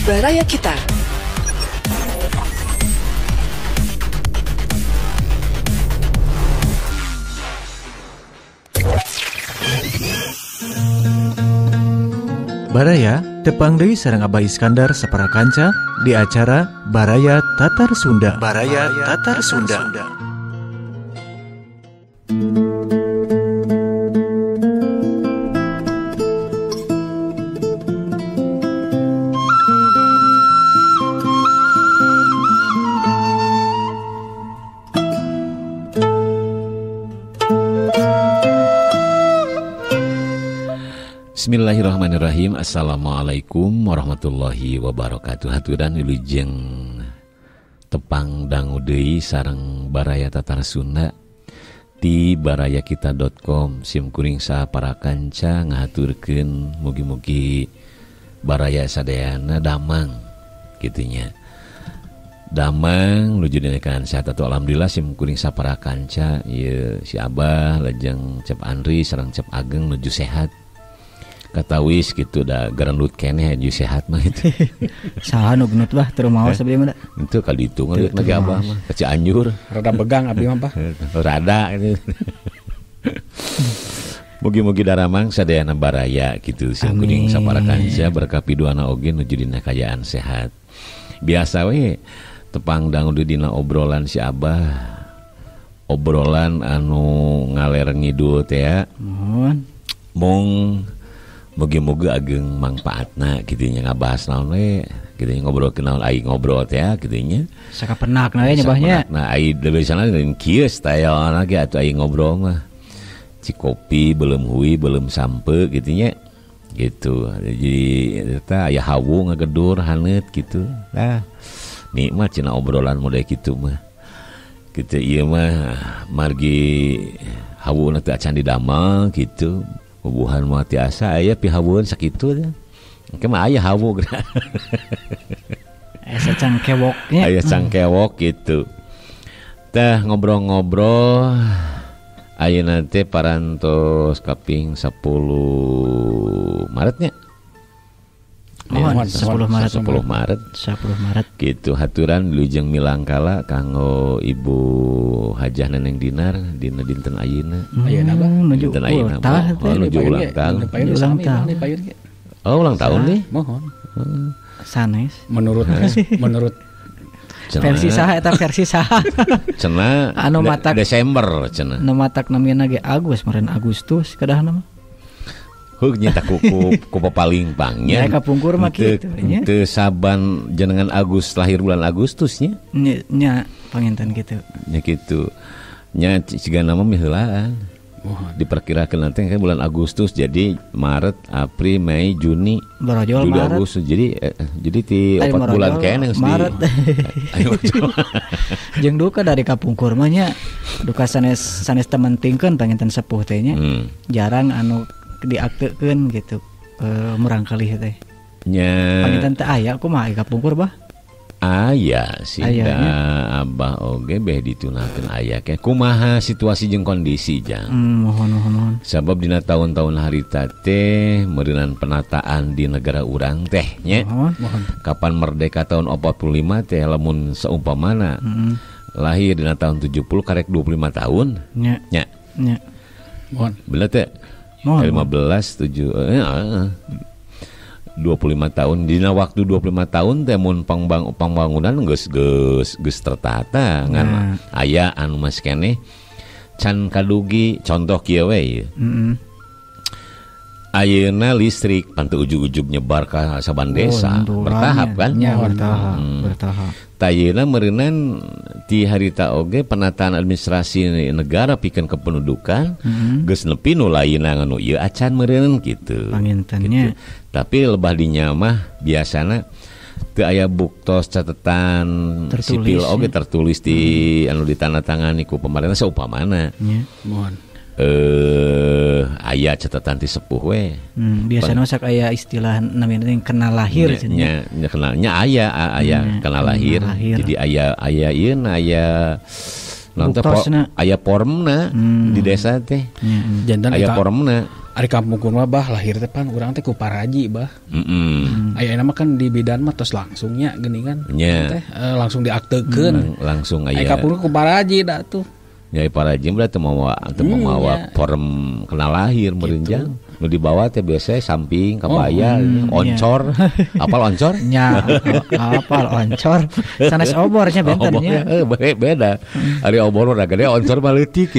Baraya Kita. Baraya tepang deui sareng Abah Iskandar sapara kanca di acara Baraya Tatar Sunda. Baraya Tatar Sunda. Bismillahirrahmanirrahim. Assalamualaikum warahmatullahi wabarakatuh. Haturan wilujeng tepang dangu deui sareng Baraya Tatar Sunda di barayakita.com. Sim kuring saha para kanca ngahaturkeun mugi-mugi baraya sadayana damang kitunya. Damang nuju dinakan sehat atau alhamdulillah sim kuring sapara kanca ieu si Abah lajeng Cep Andri sareng Cep Ageng nuju sehat. Katawis gitu dah gerendut keneh ju sehat mah itu. Saha nu genut bah teu maos abdi mah da. Itu kali itu ngeliat lagi abah mah ke Cianjur. Rada begang abdi mah bah. Rada gitu. Mugi-mugi daramang sadayana baraya gitu sim kuring sapara kanca berkah piduana oge nuju dina kayaan sehat. Biasa we tepang dangu dina obrolan si abah. Obrolan anu ngaler ngidul teh ya. Mohon. Mung mugi-mugi ageng mangpaatna kitu nya ngabahas naon we kitu nya ngobrolkeun naon ai ngobrol teh ya kitu nya sakapenakna we nya bahnya nah ai deui sana lain kieu style ge atuh ai ngobrol mah cikopi belum hui belum sampe kitu nya gitu jadi eta aya hawu ngagedur haneut kitu nah nikmat cenah obrolan model kitu mah kitu ieu mah margi hawuna teh acan didamel kitu. Bubuhan mah tiasa aya pihawueun sakitu teh. Engke mah aya hawu geura. Aya cangkewoknya. Aya cangkewok gitu. Teh ngobrol-ngobrol ayeuna teh parantos kaping 10 Maret nya. Mohon 10 Maret. 10 Maret. 10 Maret. Gitu haturan wilujeng milangkala kanggo Ibu Hajah Neneng Dinar dina dinten ayeuna. Ayeuna bah nuju ulang tahun. Nuju ulang tahun. Ulang tahun. Oh, ulang tahun nih. Mohon. Sanes. Menurut menurut versi saha eta versi saha. Cenah anu matak Desember cenah. Nu matak namina ge Agus meureun Agustus kadahna mah. Heug nya ku ku papalingpang nya. Ya kapungkur mah kitu nya. Teu saban jenengan Agus lahir bulan Agustus nya. Nya panginten kitu. Nya kitu. Nya sigana mah miheulaan. Diperkirakan nanti kan bulan Agustus jadi Maret, April, Mei, Juni, Barojol, Juli, Maret. Agustus. Jadi jadi ti 4 bulan keneh geus di Maret. Jeung duka dari kapungkur mah nya duka sanes sanes tementingkeun panginten sepuh teh nya. Jarang anu diaktekeun gitu murangkalih teh. Nya. Panginten teh aya kumaha kapungkur bah? Aya sih da abah oge beh ditunakeun aya ke kumaha situasi jeung kondisi jang. Mohon mohon. Sabab dina tahun-tahun harita teh meureunan penataan di negara urang teh nya. Mohon. Kapan merdeka tahun 45 teh lamun saumpamana lahir dina tahun 70 karek 25 tahun. Nya. Nya. Nya. Mohon. Bener teh? 15 7 25 tahun dina waktu 25 tahun teh mun pangbangunan geus geus geus tertata ngan aya anu masih keneh can kadugi contoh kieu we ieu. Ayeuna listrik pantu ujug-ujug nyebar ka saban desa bertahap kan? Ya, bertahap, bertahap. Tayeuna meureunan ti harita oge penataan administrasi negara pikeun kependudukan geus nepi nu lainna anu ieu acan meureun kitu. Pangintennya. Gitu. Tapi lebah dinya mah biasana teu aya buktos catatan tertulis, sipil oge tertulis di anu ditandatangani ku pemerintah saupamana. Mohon. Aya catatan ti sepuh we. Biasana sok aya istilah namina teh kenal lahir nya nya kenalnya aya aya kenal lahir. Jadi aya aya ieu aya naon teh aya formna di desa teh. Jantan aya formna. Ari kampung mah bah lahir teh pan urang teh ku paraji bah. Ayeuna mah kan di bidan mah tos langsungnya geuningan. Teh langsung diaktekeun. Langsung aya. Ari kampung ku paraji da tuh. Nya paraji mah teu mawa form kenal lahir meureun. Nu dibawa teh biasa samping kabaya oncor. Apal oncor? Nya, apal oncor. Sanes obornya benten nya. Beda. Ari obor mah gede, oncor mah leutik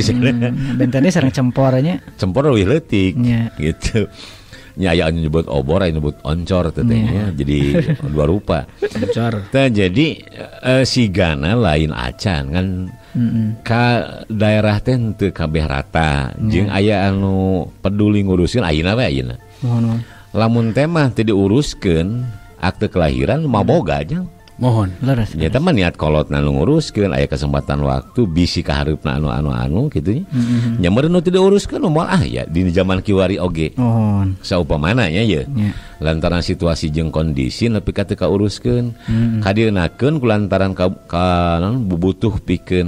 Bentennya sareng cempornya. Cempor leuwih leutik gitu. Nya aya anu nyebut obor, aya nyebut oncor teh nya. Jadi dua rupa. Oncor. Tah jadi sigana lain acan kan. Ka daerah teh henteu kabeh rata. Jeung aya anu peduli ngurusin ayeuna we ayeuna. Lamun teh mah teu diuruskeun akte kelahiran maboga jang. Mohon. Leres. Nya teh mah niat kolotna nu nguruskeun aya kesempatan waktu bisi kahareupna anu-anu kitu nya. Nya meureun nu teu diuruskeun moal aya di zaman kiwari oge. Mohon. Saupamana nya ye. Lantaran situasi jeung kondisi nepi ka teu kauruskeun. Kadieunakeun ku lantaran ka bubutuh pikeun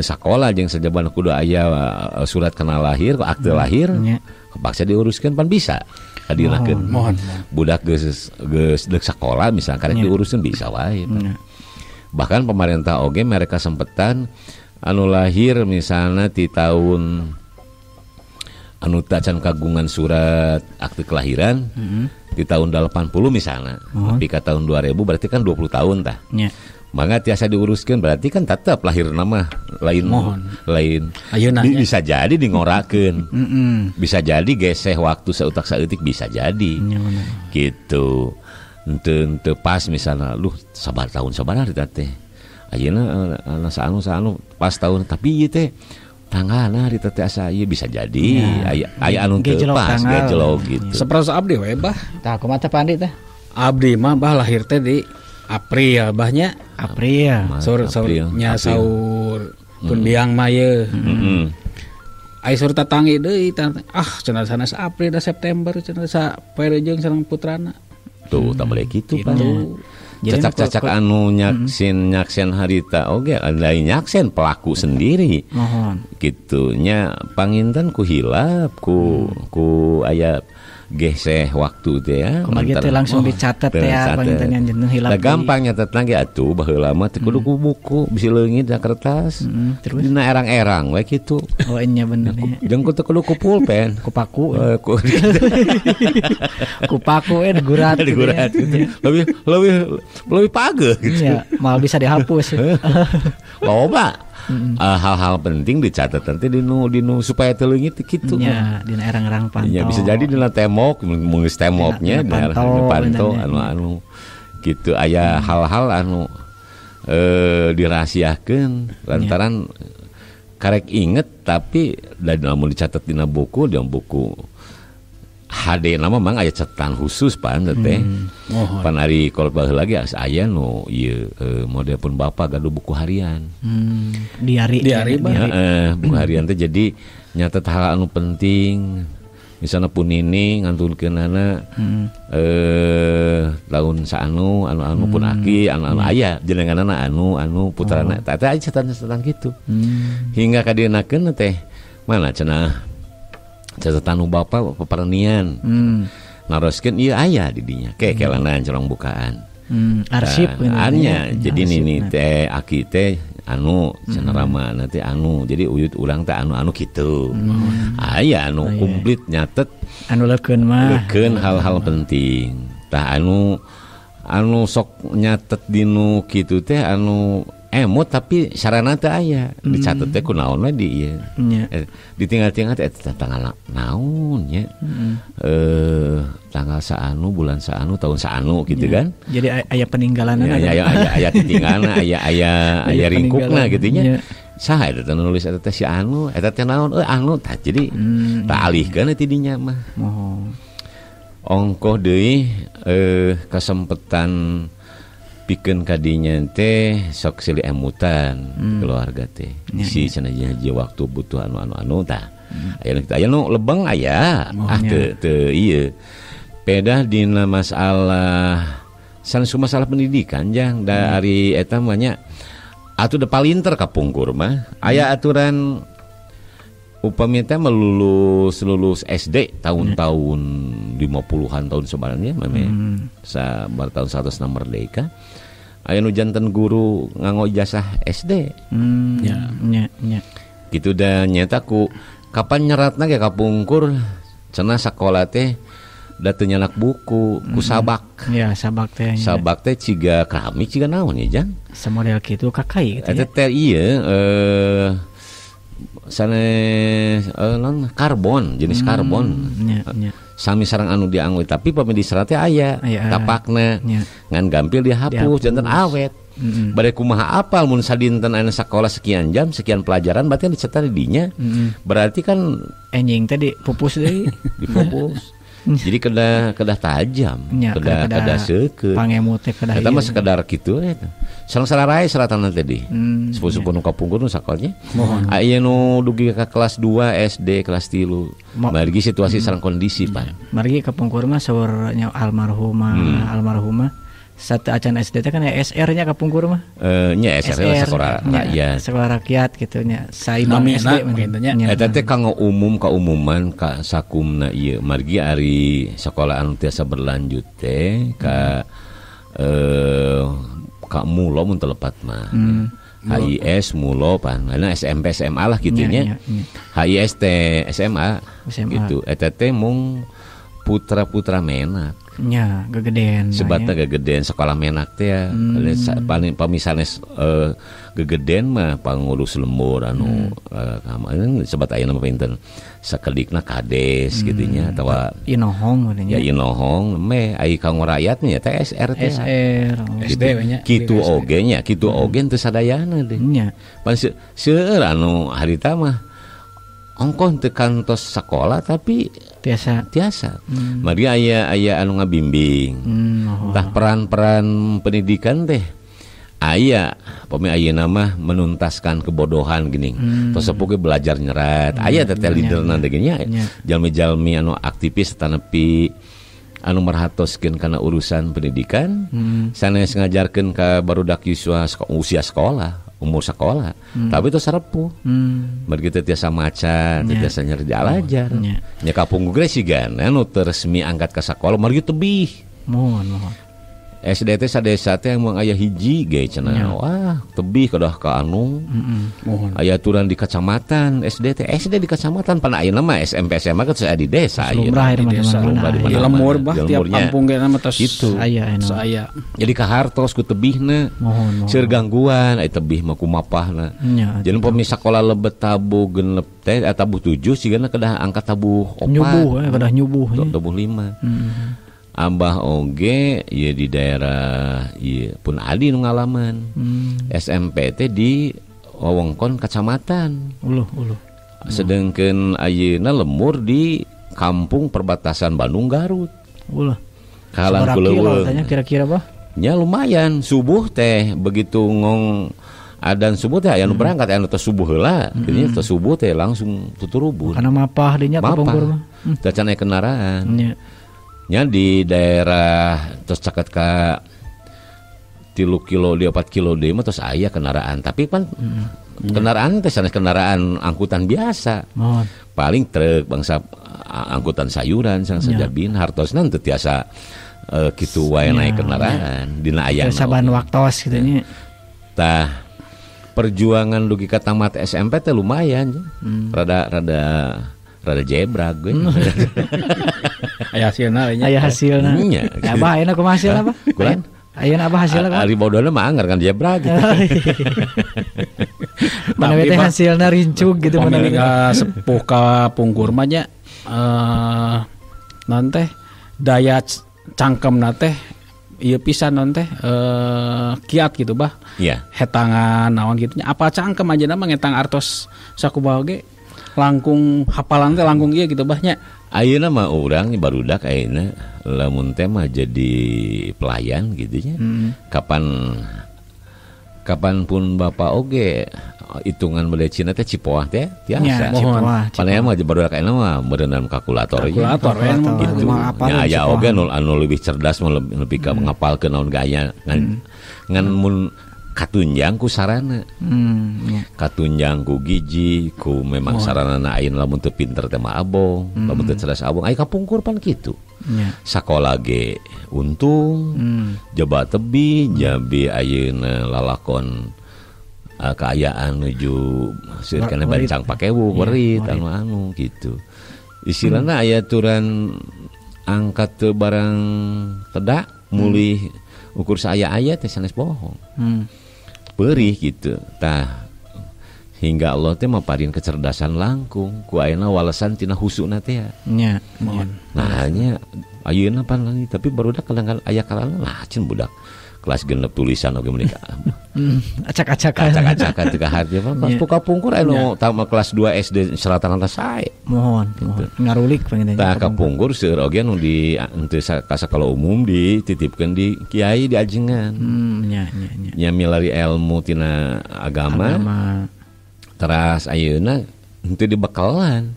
sakola jeung sajabana kudu aya surat kenal lahir, akte lahir. Kepaksa diuruskeun pan bisa. Kadieunakeun. Mohon. Budak geus deuk sakola misalkan karek diuruskeun bisa wae. Bahkan pemerintah oge mereka sempetan anu lahir misalnya di tahun anu tacan kagungan surat akte kelahiran di tahun 80 misalnya, tapi ke tahun 2000 berarti kan 20 tahun tah. Mangga tiasa diuruskeun berarti kan tetap lahir nama lain. Mohon. Lain. Ayeuna bisa jadi dingorakeun. Bisa jadi geseh waktu sautak saeutik bisa jadi. Gitu. Henteu pas misalnya luh sabar tahun sabar harita teh. Ayeuna saanu pas tahun tapi ieu teh tanggalna harita teh asa ieu bisa jadi aya anu teu pas gejlok gitu. Sapertos abdi we bah. Tah kumaha teh Pandi teh? Abdi mah bah lahir teh di April bahnya April saur nya saur pun biang mah ye. Ai saur tatangi deui ah cenah sanes April da September cenah sa poe jeung sareng putrana. Tuh tambah kitu Pak. Cacak-cacak anu nyaksin harita oge lain nyaksin pelaku sendiri. Kitu nya panginten ku hilap ku aya geseh waktu teh ya. Kumaha teh langsung dicatat ya panginten yang jeneng hilap. Da gampang nyatet lagi atuh baheula mah teh kudu ku buku bisi leungit da kertas. Terus dina erang-erang we kitu. Oh nya bener nya. Jeung teh kudu ku pulpen, ku paku. Ku paku digurat. Digurat gitu. Lebih page gitu. Iya, malah bisa dihapus. Loba. Hal-hal penting dicatat nanti dinu supaya teu leungit kitu. Nya, dina erang-erang pantau. Nya bisa jadi dina temok, mungis temoknya dina pantau anu-anu gitu aya hal-hal anu dirahasiakeun lantaran karek inget tapi da lamun dicatat dina buku, dina buku HD nama mang aya catatan khusus pan teh. Pan ari kalau baheula lagi aya nu ieu model pun bapak gaduh buku harian. Diari. Diari bah. Buku harian teh jadi nyatet hal anu penting. Misalnya pun ini ngantunkeunana tahun saanu anu-anu pun aki anu-anu aya jenenganana anu putrana teh aya catatan-catatan kitu. Hingga ka dieunakeun teh mana cenah catatan bapak pepernian naroskeun ieu aya di dinya ke kelanan corong bukaan arsip nya jadi nini teh aki teh anu cenah rama teh anu jadi uyut urang teh anu-anu kitu aya anu komplit nyatet anu leukeun mah leukeun hal-hal penting tah anu sok nyatet dinu kitu teh anu emot tapi sarana teh aya dicatet teh kunaon we di ieu ditinggal-tinggal teh tanggal naon nya tanggal saanu bulan saanu tahun saanu gitu kan jadi aya peninggalanna aya titinggalna aya ringkukna gitu nya saha eta teh nulis eta teh si anu eta teh naon anu tah jadi tah alihkeun ti dinya mah ongkoh deui kasempetan pikeun kadinya teh sok silih emutan keluarga teh si cenah hiji waktu butuh anu-anu tah aya aya nu lebeng aya ah teu ieu pedah dina masalah sanes masalah pendidikan jang dari eta mah nya atuh da palinter kapungkur mah aya aturan Upami teh lulus SD tahun-tahun 50-an tahun sebenarnya meme sabar tahun 106 merdeka. Aya nu janten guru nganggo ijazah SD. Nya nya. Gitu da nyata ku kapan nyeratna ge kapungkur cenah sakola teh da teu nyanak buku ku sabak. Ya sabak teh. Sabak teh ciga keramik ciga naon ya Jang? Samodel kitu kakai gitu. Eta teh ieu sanes non karbon, jenis karbon. Nya. Sami sareng anu dianggo tapi pami diserat teh aya tapakna. Ngan gampil dihapus janten awet. Bade kumaha apal mun sadinten aya sakola sekian jam, sekian pelajaran berarti dicetak di dinya. Berarti kan enjing teh dipupus deui. Dipupus. Jadi kedah tajam, kedah seukeut. Pangemu teh kedah. Eta mah sekedar kitu eta. Sareng sararai seratan tadi. Sepuh-sepuh nu kapungkur nu sakolnya. Aya nu dugi ka kelas 2 SD, kelas 3. Margi situasi sareng kondisi, Pak. Margi kapungkur mah saur nya almarhumah, almarhumah satu acan SD teh kan SR nya kapungkur mah. Nya SR sekolah rakyat. Sekolah rakyat gitu nya. Saibang SD nya. Eta teh kanggo umum kaumuman ka sakumna ieu. Margi ari sekolah anu tiasa berlanjut teh ka ka mulo mun teu lepat mah. HIS mulo pan. Nah SMP SMA lah kitu nya. HIS teh SMA gitu. Eta teh mung putra-putra menak. Nya, gegeden. Sebatna gegeden sekolah menak teh ya. Paling pamisanes gegeden mah pangurus lembur anu sebat ayeuna mah pinten sakedikna kades kitu nya atawa inohong nya. Ya inohong meh ai kanggo rakyat nya teh SR teh. SR. SD we nya. Kitu oge nya, kitu oge teu sadayana deh. Nya. Pan seueur anu harita mah ongkoh teu kantos sekolah tapi tiasa. Mari aya anu ngabimbing. Tah peran-peran pendidikan teh aya pami ayeuna mah menuntaskan kebodohan geuning. Tos sepuh ge belajar nyerat. Aya teh leaderna teh nya. Jalmi-jalmi anu aktivis tanepi anu merhatoskeun kana urusan pendidikan, sanes ngajarkeun ka barudak yuswa usia sekolah. Umur sekolah, tapi itu sarepuh. Margi teu tiasa maca, teu tiasa nyerja alajar. Nya kapungkur ge sigana nu teu resmi angkat ka sakola margi tebih. Mohon. SD teh sadesa teh mun aya hiji ge cenah. Wah, tebih kedah ka anu. Mohon. Aya aturan di kecamatan, SD teh SD di kecamatan pan ayeuna mah SMP SMA kan aya di desa ayeuna. Di desa. Di lembur bah tiap kampung ge mah tos kitu. Aya aya. Jadi kahartos ku tebihna. Seur gangguan aya tebih mah kumapahna. Jadi pami sakola lebet tabuh genep teh tabuh 7 sigana kedah angkat tabuh 4. Nyubuh kedah nyubuh. Tabuh 5. Abah oge ieu di daerah ieu pun adi nu ngalaman. SMP teh di wewengkon kecamatan. Uluh. Sedengkeun ayeuna lembur di kampung perbatasan Bandung Garut. Ulah. Kahalan kuleuweung. Kira-kira bah? Nya lumayan subuh teh begitu ngong adan subuh teh aya nu berangkat aya nu teh subuh heula. Jadi teh subuh teh langsung tuturubun. Karena mapah dinya kapungkur mah. Teh can aya kendaraan. Nya. Nya di daerah terus caket ka 3 kilo di 4 kilo deui mah terus aya kendaraan tapi pan kendaraan teh sanes kendaraan angkutan biasa. Paling truk bangsa angkutan sayuran sang sajabin hartosna teu tiasa kitu wae naik kendaraan dina aya saban waktos kitu nya. Tah perjuangan dugi ka tamat SMP teh lumayan. Rada jebrag gue. Aya hasilna nya. Aya hasilna. Abah ayeuna kumaha hasilna, Bah? Ayeuna abah hasilna kumaha? Ari bodona mah anggar kan jebrag gitu. Mana teh hasilna rincug gitu mana teh. Sepuh ka pungkur mah nya naon teh daya cangkemna teh ieu pisan naon teh kiat gitu bah. Iya. Hetangan naon kitu nya apa cangkem aja mah ngetang artos sakumaha ge langkung hafalan teh langkung ieu gitu bah nya. Ayeuna mah urang barudak ayeuna lamun teh mah jadi pelayan gitu nya. Kapan pun bapak oge hitungan bade Cina teh cipoah teh tiasa. Panaya mah barudak ayeuna mah meureunam kalkulator. Kalkulator gitu. Nya aya oge anu lebih cerdas mah lebih ka ngapalkeun naon gaya ngan mun Katunjang ku sarana. Katunjang ku gizi, ku memang sarana ayeuna lamun teu pinter teh mah abong, lamun teu cerdas abong, aya kapungkur pan kitu. Sakola ge untung, jaba tebi, jabi ayeuna lalakon kaayaan nuju seueur kana bancang pakewu, werit anu-anu gitu. Istilahna aya aturan angkat teu barang tedak mulih ukur saaya-aya teh sanes bohong. Perih gitu. Tah hingga Allah teh maparin kecerdasan langkung ku ayeuna walesan tina husuna teh ya. Nya, nah nya ayeuna pan tapi barudak kadang aya kalana lah cin budak kelas genep tulisan oge menika. Acak-acakan. Acak-acakan teu kaharti mah kelas kapungkur anu tama kelas 2 SD seratan sae. Mohon, mohon. Ngarulik panginten. Tah kapungkur seueur oge anu di henteu ka sakola umum dititipkeun di kiai di ajengan. Nya nya nya. Nya milari ilmu tina agama. Teras ayeuna henteu dibekalan.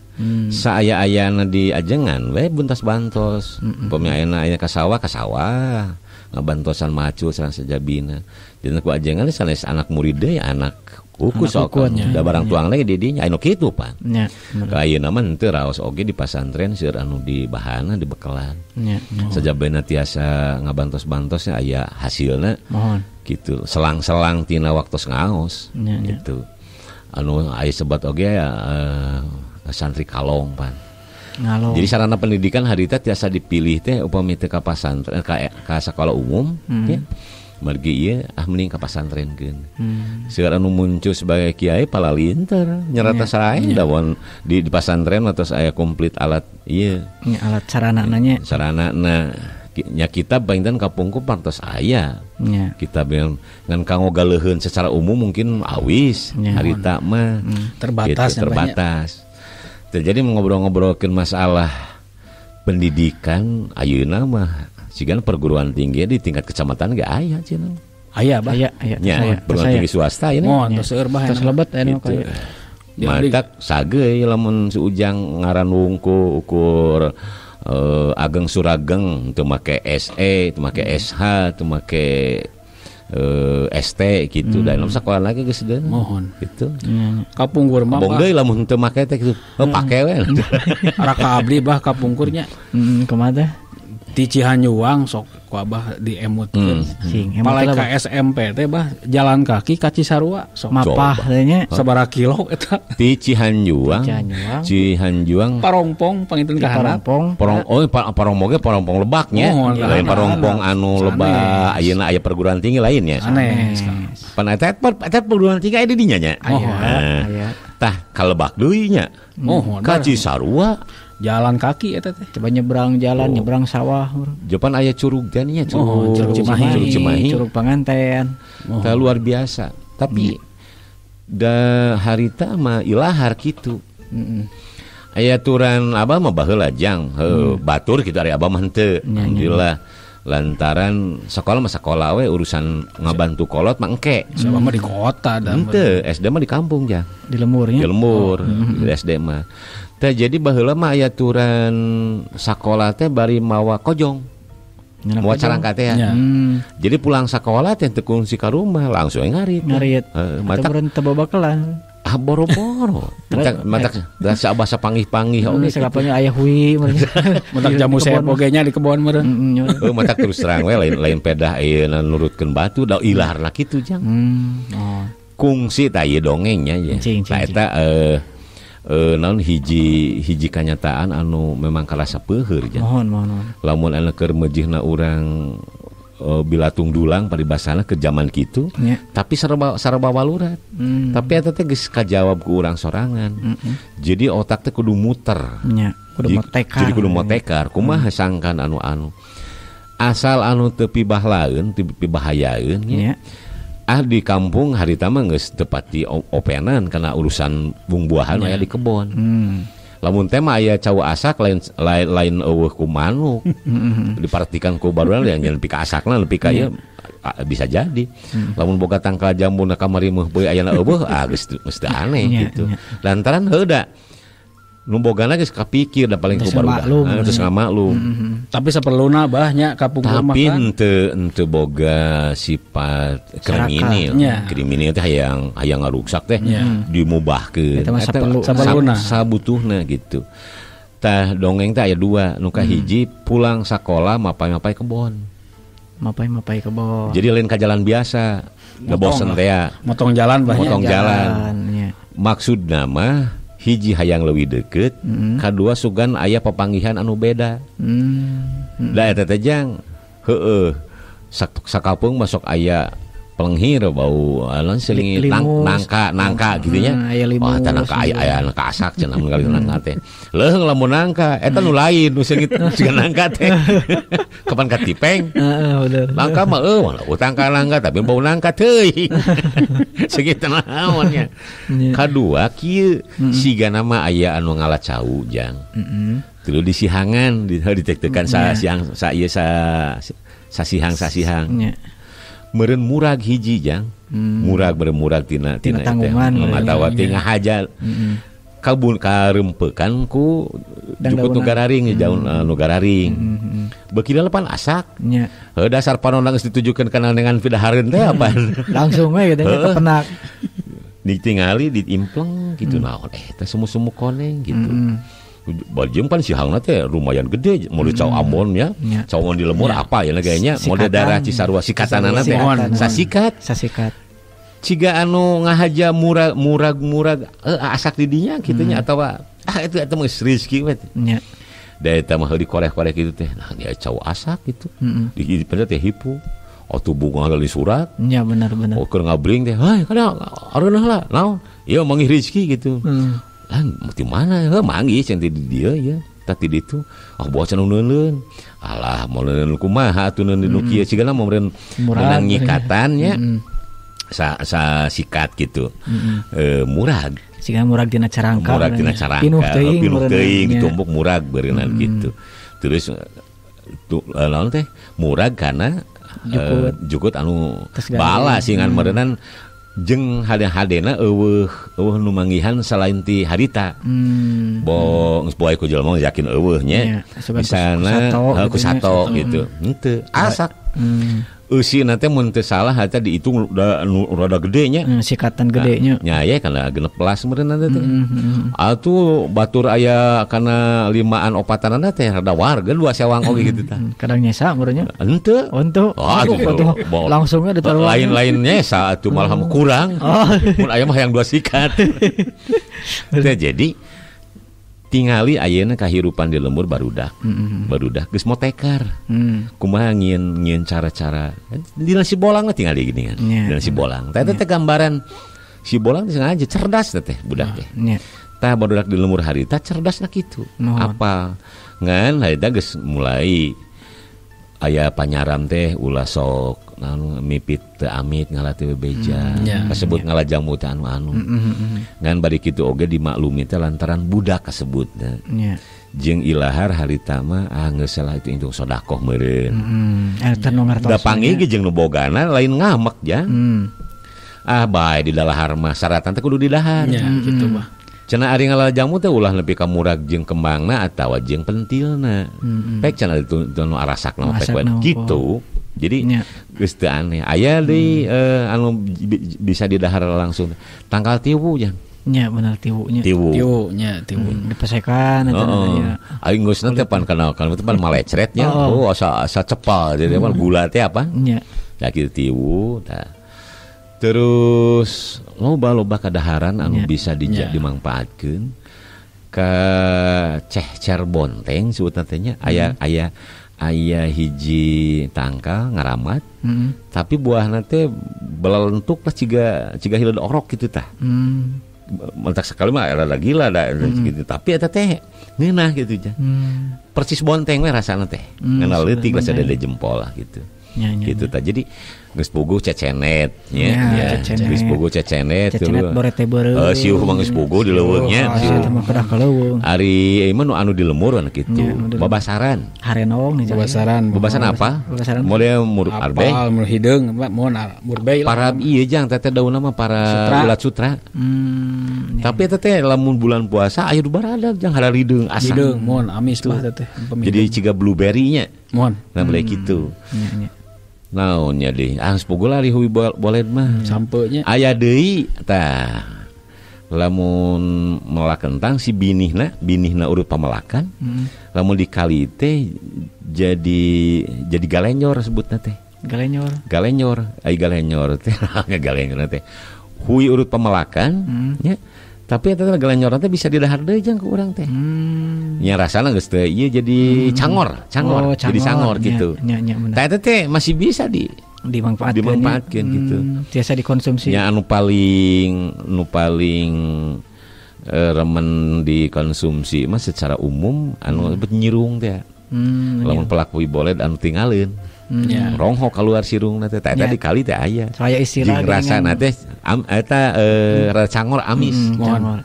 Saaya-ayana di ajengan we buntas bantos. Upami ayeuna aya ka sawah ka sawah. Ngabantosan macul sareng sajabina. Jadi ku ajengan sanes anak murid deui anak uku sok. Da barang tuang lagi di dinya anu kitu pan. Ka ayeuna mah henteu raos oge di pasantren seueur anu di bahana di bekalan. Sajabina tiasa ngabantos-bantosnya aya hasilna. Gitu. Selang-selang tina waktos ngaos gitu. Anu aya sebat oge santri kalong pan. Ngalong. Jadi sarana pendidikan harita tiasa dipilih teh upami teu ka pasantren ka sakola umum ya. Margi ieu ah mending ka pasantrenkeun. Seueur anu muncul sebagai kiai palalinter nyerata sae dawon di pasantren atos aya komplit alat ieu. Nya alat saranana nya. Saranana nya kita panginten kapungkur pantos aya. Kita ngan kanggo galeuheun secara umum mungkin awis harita mah terbatas gitu, terbatas. Jadi ngobrol-ngobrolkeun masalah pendidikan ayeuna mah sigana perguruan tinggi di tingkat kecamatan ge aya cenah. Aya bah. Aya aya. Nya perguruan tinggi swasta ieu. Mohon tos seueur bah. Tos lebet anu gitu. Matak sageuy lamun si Ujang ngaran wungku ukur Ageng Surageng teu make SE, teu make SH, teu make ST gitu. Dan sekolah lagi geus deui. Mohon. Gitu. Kapungkur mah. Bong deui lamun teu make teh kitu. Heuh pake we. Raka abdi bah kapungkurnya. Kumaha teh? Di Cihanyuang sok ku abah diemutkeun. Palai ka SMP teh bah jalan kaki ka Cisarua sok. Mapah teh nya. Sabaraha kilo eta? Di Cihanyuang. Cihanyuang. Parongpong panginten ka handap. Parong oh parongpong ge parongpong lebaknya. Lain parongpong anu lebak ayeuna aya perguruan tinggi lainnya. Aneh. Pan eta perguruan tinggi aya di dinya nya. Aya. Tah ka lebak deui nya. Ka Cisarua. Jalan kaki eta teh. Coba nyebrang jalan, nyebrang sawah. Jepan aya curug teh nya, curug Curug Cimahi, Cimahi, curug Panganten. Tah luar biasa. Tapi da harita mah ilahar kitu. Aya aturan abah mah baheula jang, batur kitu ari abah mah henteu. Alhamdulillah. Lantaran sekolah mah sekolah we urusan ngabantu kolot mah engke. Siapa mah di kota da. Henteu, SD mah di kampung jang. Di lemburnya. Di lembur, di SD mah. Teh jadi baheula mah aya aturan sakola teh bari mawa kojong. Mawa carangka teh ya. Jadi pulang sakola teh teu kungsi ka rumah langsung ngarit. Ngarit. Matak teu babakelan. Ah boro-boro. Matak da abah sapanggih-panggih oge. Sakapanya aya hui Matak jamu seep oge nya di kebon meureun. Heuh matak terus terang we lain pedah ayeuna nurutkeun batu da ilaharna kitu jang. Kungsi tah ieu dongengnya ye. Tah eta naon hiji kanyataan anu memang karasa peuheur jang. Mohon. Lamun anu keur meujeuhna urang bilatung dulang paribasana ke zaman kitu, tapi saraba walurat. Tapi eta teh geus kajawab ku urang sorangan. Jadi otak teh kudu muter. Nya, kudu motekar. Jadi kudu motekar, kumaha sangkan anu-anu. Asal anu teu pibahlaeun, teu pibahayaeun nya. Ah di kampung harita mah geus tepat di openan karena urusan bungbuahan aya di kebon. Lamun teh mah aya cau asak lain eueuh ku manuk. Dipartikan ku baruan yang nepi ka asakna nepi ka ieu bisa jadi. Lamun boga tangkal jambu na kamari meuh beuy ayana eueuh ah geus teu aneh gitu. Lantaran heuda Nu bogana geus kapikir da paling ku barudak. Terus ngamaklum. Tapi saperluna bah nya kapungkur mah kan. Tapi henteu boga sifat kriminal. Kriminal teh hayang ngaruksak teh dimubahkeun. Eta saperluna sabutuhna gitu. Tah dongeng teh aya dua, nu kahiji pulang sakola mapai-mapai kebon. Mapai-mapai kebon. Jadi lain ka jalan biasa. Da bosen teh ya. Motong jalan bah. Motong jalan. Maksudna mah hiji hayang leuwih deukeut, kadua sugan aya papanggihan anu beda. Da eta teh jang heueuh sakapeung masuk aya pelenghir bau alon seling nangka gitu nya. Wah, teh nangka aya nangka asak cenah mun kali nangka teh. Leuheung lamun nangka eta nu lain nu seungit siga nangka teh. Kapan katipeng? Heeh, bener. Nangka mah eueuh utang ka nangka tapi bau nangka teuing. Segitu naon nya. Kadua kieu siga nama aya anu ngala cau jang. Tuluy disihangan ditek-tekan sa siang sa ieu sa sasihang. Meureun murag hiji jang. Murag murag tina tanggungan atawa tina haja. Kabun karempekan ku jukut nu gararing jaun nu gararing. Beuki dalapan asak. Heuh dasar panonang geus ditujukeun kana dengan pidahareun teh apaan. Langsung we gitu nya kepenak. Ditingali diimpleng gitu naon teh semu-semu koneng gitu. Bajem pan sihangna teh lumayan gede mode cau Ambon ya. Cau Ambon di lemur apa ya kayaknya mode darah Cisarua sikatanana teh sasikat. Ciga anu ngahaja murag asak di dinya kitu nya atawa itu eta mah rezeki we teh. Da eta mah dikoreh-koreh kitu teh nah dia cau asak gitu. Di pada teh hipu. Atuh bunga di surat. Nya benar-benar. Oh keur ngabring teh, "Hai, kada areunah lah, naon? Ieu manggih rezeki gitu." Lah di mana heuh manggih cenah di dieu ya. Tadi ditu ah buah cenah neuleun. Alah mau neuleun kumaha atuh neuleun nu kieu cigana mau meureun menang nyikatan nya. Sa sikat gitu. Murag. Siga murag dina carangka. Murag dina carangka. Pinuh teuing ditumpuk murag beureunan gitu. Terus naon teh murag kana jukut anu bala singan meureunnan jeung hade-hadena eueuh nu manggihan salain ti harita. Bo geus poe ku jelema yakin eueuh nya. Misalna ku sato gitu. Henteu asak. Eusina teh mun teu salah harita dihitung rada gede nya. Sikatan gede nya. Nya aya kana 16 meureunna teh. Atuh batur aya kana 5-an 4-an teh rada warga dua sewang oge gitu tah. Kadang nyesa meureun nya. Henteu. Henteu. Langsungnya ditaruh. Lain-lain nyesa atuh malah kurang. Mun aya mah hayang dua sikat. Teh jadi tingali ayeuna kahirupan di lembur barudak. Barudak geus motekar. Kumaha ngieun cara-cara dina si bolang mah tingali gini kan. Dina si bolang. Tah eta teh gambaran si bolang teh sengaja cerdas teh budak teh. Tah barudak di lembur harita cerdasna kitu. Apal. Ngan harita geus mulai aya panyaram teh ulah sok anu mipit teu amit ngala teu bebeja. Kasebut ngala jamu teh anu-anu. Ngan bari kitu oge dimaklumi teh lantaran budak kasebutna. Jeung ilahar harita mah geus salah itu indung sodakoh meureun. Eta nu ngartos. Da panggih ge jeung nu bogana lain ngamek jang. Ah bae di dalahar mah syaratan teh kudu didahar. Nya kitu mah. Cenah ari ngala jamu teh ulah nepi ka murag jeung kembangna atawa jeung pentilna. Pek cenah itu nu arasakna mah pek kitu. Jadi geus teu aneh. Aya deui anu bisa didahar langsung tangkal tiwu jang. Nya bener tiwu nya. Tiwu nya tiwu. Dipesekan eta nya. Aing geusna teh pan kana kan teh pan malecret nya. Oh asa cepal jadi mah gula teh apa? Nya. Ya kitu tiwu tah. Terus loba-loba kadaharan anu bisa dimangpaatkeun ka cehcer bonteng sebutna teh nya aya aya hiji tangkal ngaramat tapi buahna teh belentuk lah ciga hileud orok gitu tah. Mentak sekali mah rada gila da gitu tapi eta teh ngeunah gitu ja. Persis bonteng we rasana teh. Ngeunah leutik lah sadada jempol lah gitu. Gitu tah. Jadi Geus puguh cecenet nya. Geus puguh cecenet cecenet borete beureum. Siuh mah geus puguh di leuweung nya. Siuh mah kedah ka leuweung. Ari ieu mah nu anu di lemur kitu. Babasaran. Harenong nih. Babasaran. Babasan apa? Model mur arbe. Mur hideung, mun murbei lah. Para ieu jang teh daunna mah para ulat sutra. Tapi eta teh lamun bulan puasa aya du baradag jang hararideung asa. Hideung mun amis lah teh. Jadi ciga blueberry nya. Mun. Nah boleh kitu. Naonnya deh, ah puguh lah di hui boled mah. Sampeunya. Aya deui tah. Lamun melak kentang si binihna urut pamelakan. Lamun dikali teh jadi galenyor sebutna teh. Galenyor. Galenyor, ai galenyor teh, galenyor teh. Hui urut pamelakan nya. Tapi eta galenyor teh bisa didahar deui jang ku urang teh. Nya rasana geus teu ieu jadi cangor, oh, jadi sangor gitu. Nya bener. Tah eta teh masih bisa dimanfaatkeun gitu. Biasa dikonsumsi. Nya anu paling remen dikonsumsi mah secara umum anu disebut nyirung teh. Lamun pelaku boled anu tinggalin. Ronghok keluar sirungna teh eta dikali teh aya. Saya istilah rasana teh eta cangor amis.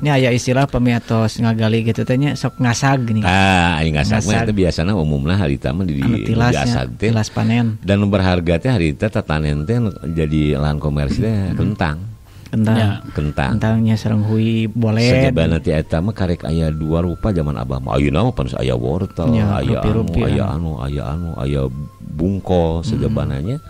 Ini aya istilah pamiatos ngagali gitu teh nya sok ngasag gini. Ah, aya ngasag mah eta biasana umumna harita mah di diasag teh. Tilas panen. Dan berharga teh harita tatanen teh jadi lahan komersil teh kentang. Kentang. Kentangnya sareng hui boled. Sajabana ti eta mah karek aya dua rupa zaman abah mah. Ayeuna mah panas aya wortel, aya anu, aya bungkol sejabananya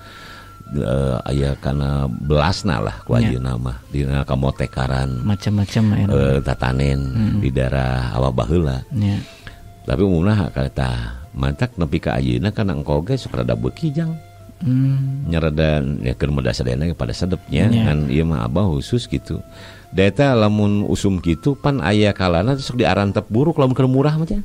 aya kana belasna lah ku ayeuna mah dina kamotekaran macam-macam tatanen di daerah awak baheula. Tapi umumna kareta mantak nepi ka ayeuna kana engko ge sok rada beuki jang. Nyerada ya keur muda sadayana pada sedepnya kan ieu mah abah khusus gitu. Da eta lamun usum kitu pan aya kalana sok diarantep buruk lamun keur murah mah teh.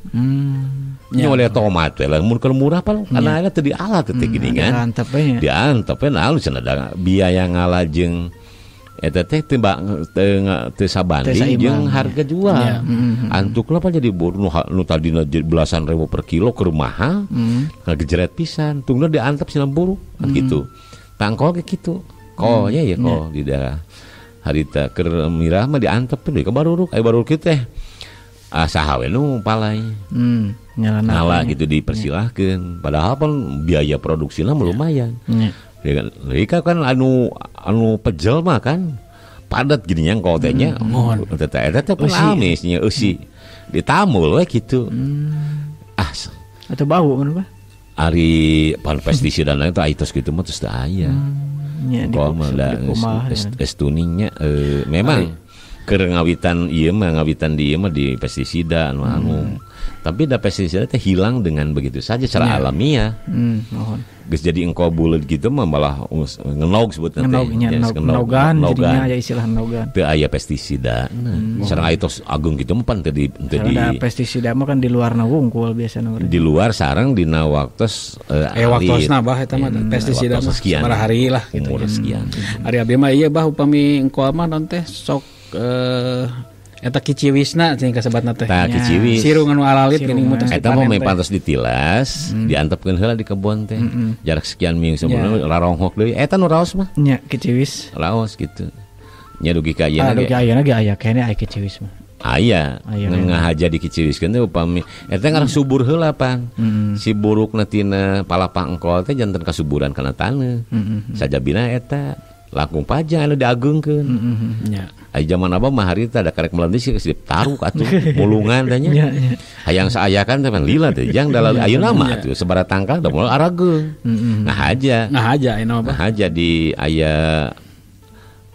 Nya oleh tomat we lamun keur murah pan kana aya teu dialat teh gini kan. Diantep we nya. Diantep we naon cenah biaya ngala jeung eta teh teu sabanding jeung harga jual. Antuklah pan jadi buruk nu tadina belasan ribu per kilo keur mahal. Ngagejeret pisan tungna diantep sina buruk kan gitu. Tangkol ge kitu. Kolnya ya kol di daerah harita keur mirah mah diantep deui ka baruruk. Aya baruruk kieu teh ah saha we nu palai. Ngala gitu dipersilahkeun. Padahal pan biaya produksina lumayan. Mereka kan anu pejel mah kan padat gini yang kau teh nya. Eta teh pun amis nya eusi. Ditamul we kitu. Ah atau bau mun bah. Ari pan pestisida dan lain teh tos kitu mah tos teu aya. Nya mah da geus tuningnya memang keur ngawitan ieu mah ngawitan di ieu mah di pestisida anu. Tapi da pestisida teh hilang dengan begitu saja secara alamiah. Mohon. Geus jadi engko buleud gitu mah malah ngenog sebutna teh. Ngenogan jadinya aya istilah ngenogan. Teu aya pestisida. Sareng aya tos ageung kitu mah pan teu di pestisida mah kan di luar na wungkul biasana. Di luar sareng dina waktos waktosna bah eta mah pestisida mah sabaraha hari lah gitu. Umur sekian. Ari abdi mah ieu bah upami engko mah non teh sok eta kiciwisna cing kasebatna teh. Tah kiciwis. Sirung anu alalit geuning mutus eta mah pantos ditilas, diantepkeun heula di kebon teh. Jarak sekian minggu sebelumna raronghok deui. Eta nu raos mah. Nya kiciwis. Raos kitu. Nya dugi ka ayeuna ge. Dugi ayeuna ge aya keneh aya kiciwis mah. Aya. Ngahaja di kiciwiskeun teh upami eta ngarah subur heula pan. Si burukna tina palapah engkol teh janten kasuburan kana taneuh. Sajabina eta langkung pajang anu diageungkeun. Nya. Ai zaman abah mah harita da karek melentis geus ditaruk atuh mulungan teh nya. Hayang saayakan teh pan lila teh jang dalal ayeuna mah atuh sabaraha tangkal da moal arageung. Ngahaja. Ngahaja ayeuna mah. Ngahaja di aya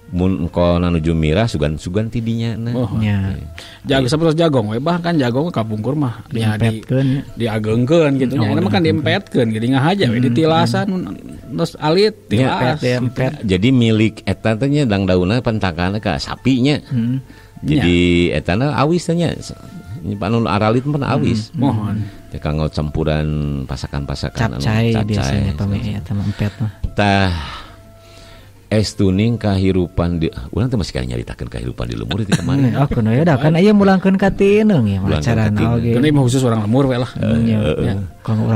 mun engko nuju mirah sugan-sugan ti dinya na. Oh, nya. Jago sapertos jagong we bah kan jagong kapungkur mah diageungkeun kitu nya. Ayeuna mah kan diempetkeun jadi ngahaja we ditilasan terus alit tilas. Jadi milik eta teh nya dang daunna pentakana ka sapinya. Jadi eta na awis teh nya. Anu aralit mah awis. Mohon. Teh kanggo campuran pasakan-pasakan anu capcay biasanya pami eta mah empet mah. Tah Estuning kahirupan di urang teh masih kana nyaritakeun kahirupan di lembur di kemarin. Aku nu ya da kan ieu mulangkeun ka tineung ya acarana oge. Keun mah khusus orang lembur we lah.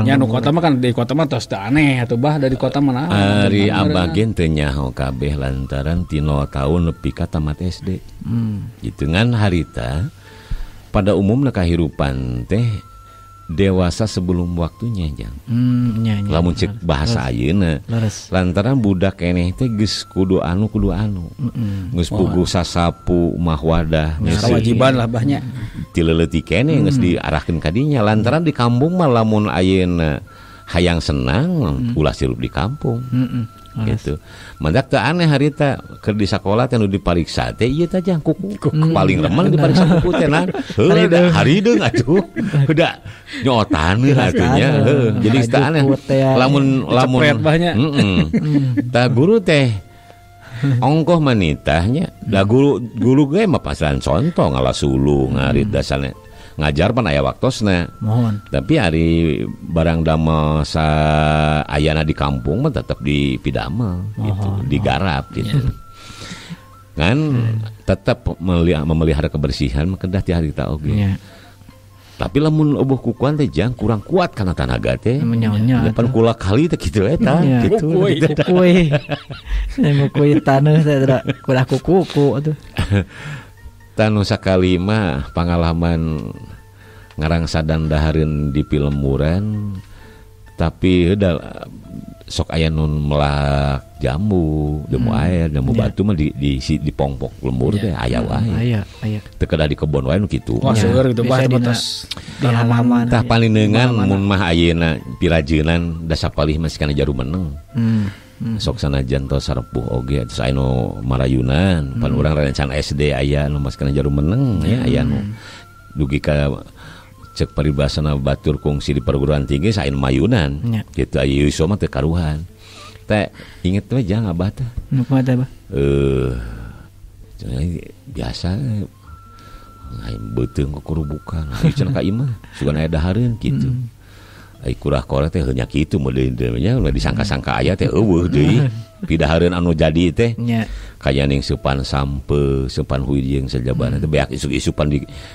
Nya nu kota mah kan di kota mah tos teu aneh atuh bah dari kota mah. Ari abah ge teu nyaho kabeh lantaran ti 0 tahun nepi ka tamat SD. Gitu ngan harita pada umumna kahirupan teh dewasa sebelum waktunya jang. Lamun cek bahasa ayeuna. Lantaran budak keneh teh geus kudu anu kudu anu. Geus puguh sasapu mah wadah geus kewajiban lah bahnya. Ti leutik keneh geus diarahkeun ka dinya. Lantaran di kampung mah lamun ayeuna hayang senang ulah sirup di kampung. Gitu. Mandak teu aneh harita keur di sakola teh nu dipariksa teh ieu teh jang kuku. Paling remen dipariksa kuku teh nah. Heuh harideung atuh. Udah nyotan atuh nya. Heuh jadi teu aneh. Lamun lamun heeh. Tah guru teh ongkoh manitahnya. Da guru guru ge mah pasaran contoh ngala suluh ngarit dasarna. Ngajar pan aya waktosna. Mohon. Tapi ari barang damel sa ayana di kampung mah tetap dipidamel gitu, digarap gitu. Kan tetap memelihara kebersihan mah kedah ti harita oge. Yeah. Tapi lamun eueuh kukuan teh jang kurang kuat kana tanaga teh. Nya pan kula kali teh kitu eta gitu. Kukui. Ngukui taneuh teh kulah kuku atuh. Tanu sakali mah pangalaman ngarangsadan dahareun di pilemburan tapi udah sok aya nun melak jambu, jamu air, jamu batu mah di pongpok lembur teh aya wae. Aya. Teu kedah di kebon wae nu kitu. Wah, seueur kitu bah batas di halaman. Tah palineungan mun mah ayeuna pirajeunan da sapalih masih kana jarum meneng. Sok sanajan tos sarepuh oge tos aya nu marayunan pan urang rencana SD aya nu mas kana jarum meneng ya aya nu dugi ka cek paribasana batur kungsi di perguruan tinggi sae nu mayunan kitu aya yuswa mah teu karuhan teh inget we jang abah teh nu kumaha teh abah biasa aing beuteung kukurubukan aing cenah ka imah sugan aya dahareun kitu. Ai kurah-korah teh heunya kitu meudeun nya disangka-sangka aya teh eueuh deui pidahareun anu jadi teh kaya ning seupan sampe seupan huy jeung sajabana teh beak isuk-isupan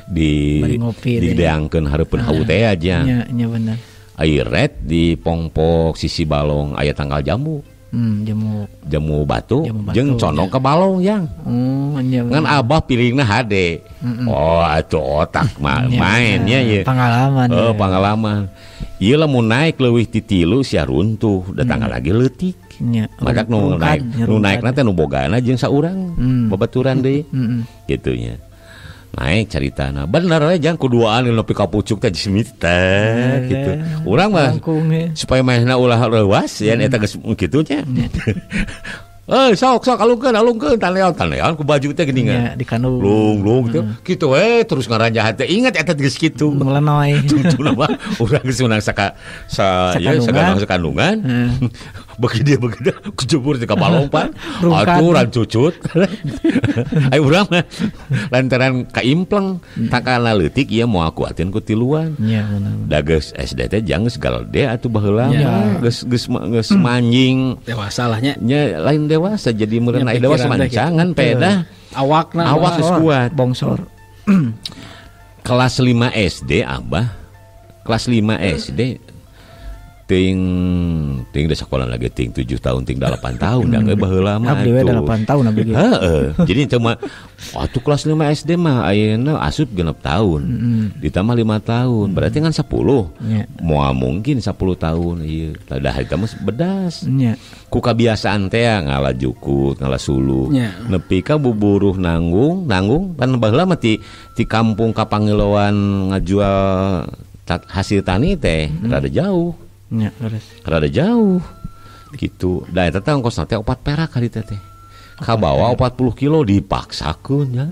di dideangkeun hareupeun hawu teh aja nya bener ai red di pongpok sisi balong aya tanggal jambu jamu batu jeung condong ke balong yang ngan abah pilihna hade oh atuh otak mah mainnya ye pengalaman oh pengalaman ieu lamun naik leuwih ti tilu sia runtuh datang lagi leutik madak nu naik nu naikna teh nu bogana jeung saurang babaturan deui kitu nya naik caritana bener we jang kuduaan nepi ka pucuk teh jisimit teh kitu urang mah supaya mainna ulah leuwas yen eta geus kitu nya sok alungkeun taleon ku baju teh geuningan lung teh kitu we terus ngaranjahan teh ingat eta geus kitu melenoy tungtuna mah urang geus meunang saka sa ya sakandungan bagi dia kejebur di kapal lompat atuh rancucut ai urang mah lantaran kaimpleng takana leutik ieu moal kuatin ku tiluan da geus SD teh jang geus galede atuh baheula geus geus manjing dewasa lah nya nya lain dewasa jadi meureun aya dewasa mancangan peda awakna awak geus kuat bongsor kelas 5 SD abah kelas 5 SD ting da sekolah lagi ting 7 tahun ting 8 tahun da geus baheula mah abdi we 8 tahun abdi ge heeh jadi cuma atuh kelas 5 SD mah ayeuna asup 6 tahun ditambah 5 tahun berarti kan 10 moal mungkin 10 tahun ieu da harita mah bedas ku kabiasaan teh ngala jukut ngala suluh nepi ka buburuh nanggung kan baheula mah ti kampung ka Pangiloan ngajual hasil tani teh rada jauh. Ya, rada jauh gitu. Da eta teh ongkosna teh 4 perak harita teh. Kabawa 40 kilo dipaksakeun nya.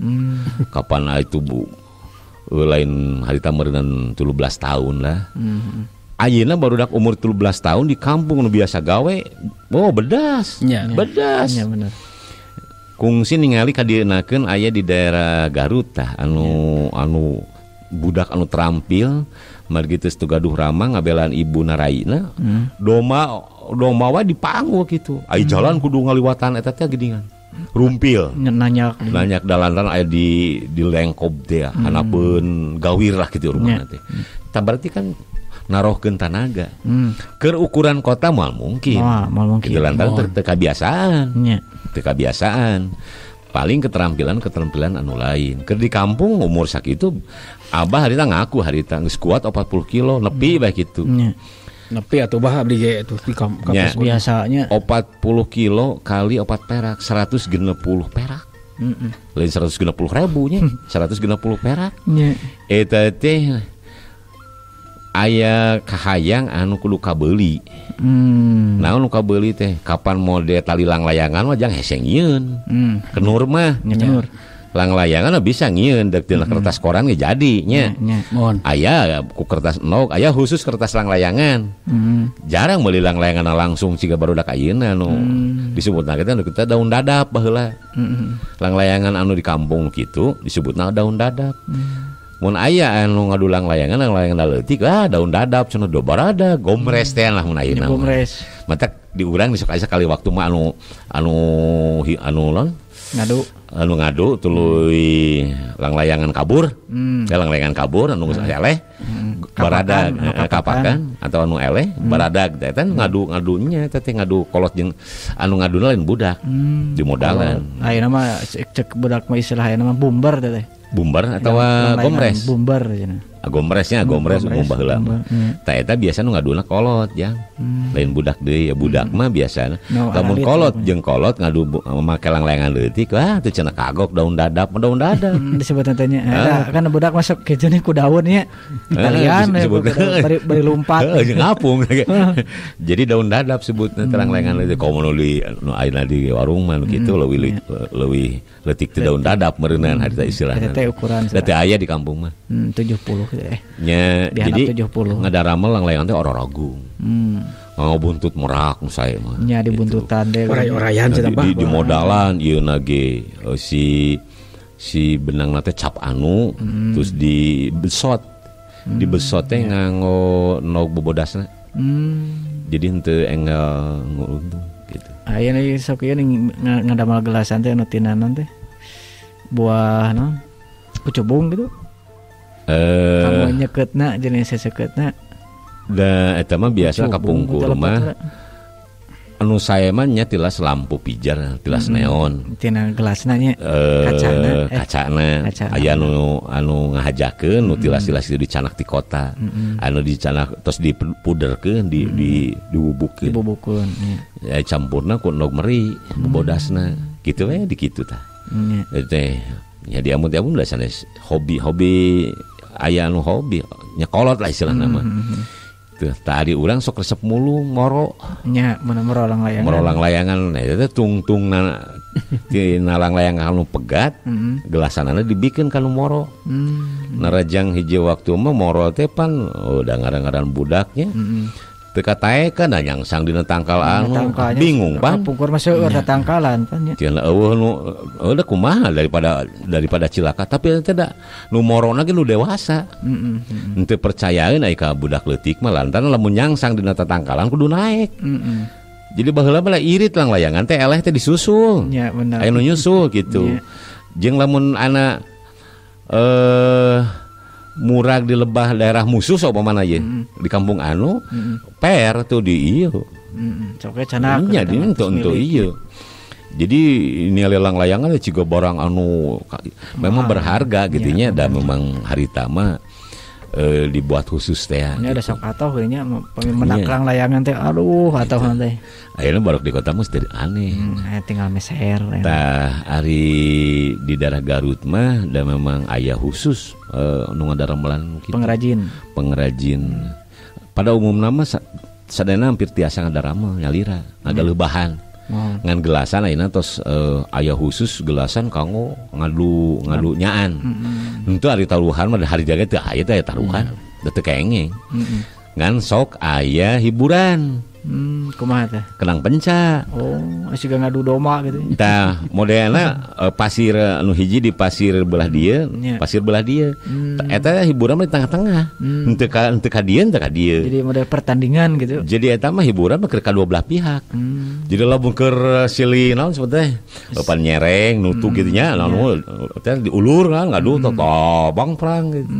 Kapan itu Bu lain harita meureunnan 13 tahun lah. Ayeuna barudak umur 13 tahun di kampung nu biasa gawe, oh bedas. Ya. Bedas. Ya, bener. Kungsi ningali kadieunakeun aya di daerah Garut tah anu anu budak anu terampil margi teu gaduh rama ngabelaan ibu naraina doma domba wae dipanggul kitu. Ai jalan kudu ngaliwatan eta teh geuningan. Rumpil. Nanyak dalantan aya di lengkob teh hanapeun gawir lah kitu rumahna teh. Tah berarti kan narohkeun tanaga. Keur ukuran kota moal mungkin. Moal mungkin. Kitu lantaran teu kabiasaan. Teu kabiasaan. Paling keterampilan anu lain. Keur di kampung umur sakitu abah harita ngaku harita geus kuat 40 kilo nepi bae kitu. Nepi atuh bah abdi ge atuh di kampung biasanya 40 kilo kali 4 perak 160 perak. Lain 160 ribu nya, 160 perak. Eta teh aya kahayang anu kudu kabeuli. Naon nu kabeuli teh? Kapan mode tali langlayangan mah jang hese ngieun. Kenur mah. Kenur. Langlayangan mah bisa ngieun deuk tina kertas koran ge jadi nya. Aya ku kertas endog, aya khusus kertas langlayangan. Jarang meuli langlayangan langsung siga barudak ayeuna nu disebutna kita kita daun dadap baheula. Langlayangan anu di kampung kitu disebutna daun dadap. Mun aya anu ngadu langlayangan leutik ah daun dadap cenah do barada gomres teh lah mun ayeuna. Gomres. Matak di urang sok aya sakali waktu mah anu anu lon ngadu. Anu ngadu tuluy langlayangan kabur. Langlayangan kabur anu geus eleh. Baradag kapakan atau anu eleh baradag teh teh ngadu-ngadunya teh ngadu kolot jeung anu ngaduna lain budak. Di modalan. Ayeuna mah cek budak mah istilah ayeuna mah bumber teh. Bumber atau gomres? Bumber cenah. Gomresnya gomres umum baheula mah. Tah eta biasa nu ngaduna kolot jang. Lain budak deui ya budak mah biasana. Lamun kolot jeung kolot ngadu make langlayangan leutik wah teu cenah kagok daun dadap mah daun dadap. Disebutna teh nya. Eta kan budak masuk ke ku daun nya. Ditalian bari lumpat. Heuh jeung ngapung. Jadi daun dadap sebutna langlayangan leutik komo nu di nu ayeuna di warung mah nu kitu leuwih leuwih leutik teh daun dadap meureunnan harita istilahna. Teh ukuran teh aya di kampung mah. 70 nya jadi 70. Ngadaramel langlayangan teh ororogung. Ngabuntut merak nu sae mah. Nya dibuntutan teh. Oray-orayan cenah bah. Di modalan ieu na ge si benangna teh cap anu terus dibesot. Dibesot teh nganggo nog bobodasna. Jadi henteu enggal nguluntung gitu. Aya sok ieu ngadamal gelasan teh anu tina naon teh? Buah naon? Kucubung gitu. Kamu nyeketna jenis seseketna. Da eta mah biasa kapungkur mah anu sae mah nya tilas lampu pijar, tilas neon. Tina gelasna nya kacana. Kacana. Aya anu ngahajakeun nu tilas-tilas itu dicanak di kota. Anu dicanak tos dipuderkeun di dibubukeun. Dibubukeun nya. Ya campurna ku endog meri bobodasna. Kitu we di kitu tah. Teh ya diamun-diamun lah sanes hobi-hobi aya anu hobi nya kolot lah istilahna mah. Tuh tadi urang sok resep mulu moro. Nya mun moro langlayangan. Moro langlayangan nah eta teh tungtungna tina langlayangan anu pegat, gelasanana dibikeun ka nu moro. Narajang hiji waktu mah moro teh pan udah ngaran-ngaran budaknya. Teu kataekan da nyangsang dina tangkal anu bingung pan. Kapungkur mah seueur tatangkalan pan nya. Cenah eueuh nu eueuh kumaha daripada cilaka tapi teh da nu morona ge nu dewasa. Henteu percayaeun ai ka budak leutik mah lantaran lamun nyangsang dina tatangkalan kudu naek. Jadi baheula mah irit langlayangan teh eleh teh disusul. Nya bener. Aya nu nyusul kitu. Jeung lamun anak murag di lebah daerah musuh sok mana ye di kampung anu per tuh di ieu sok canak nya di untuk ieu. Jadi ini lelang layangan ciga barang anu memang berharga gitu nya da memang harita mah dibuat khusus teh. Nya ada sok atoh nya menaklang layangan teh aduh atoh teh. Ayeuna baru di kota mah jadi aneh. Tinggal meser. Tah ari di daerah Garut mah da memang aya khusus nu ngadaremelan kitu. Pengrajin. Pengrajin. Pada umumna mah sadayana hampir tiasa ngadaramel nyalira, ngagaleubahan. Ngan gelasan ayeuna tos aya khusus gelasan kanggo ngadu nyaan. Henteu ari taruhan mah hari jaga teu aya teh taruhan, da teu kengeng. Ngan sok aya hiburan. Kumaha teh? Kenang penca. Oh, siga ngadu domba gitu. Tah, modelna pasir anu hiji di pasir belah dieu, pasir belah dieu. Eta hiburan mah di tengah-tengah. Henteu ka dieu, henteu ka dieu. Jadi model pertandingan gitu. Jadi eta mah hiburan mah keur kadua belah pihak. Jadi lamun keur silih naon sebetulnya? Pan nyereng nutu kitu nya, naon teh diulur kan ngadu tobang perang gitu.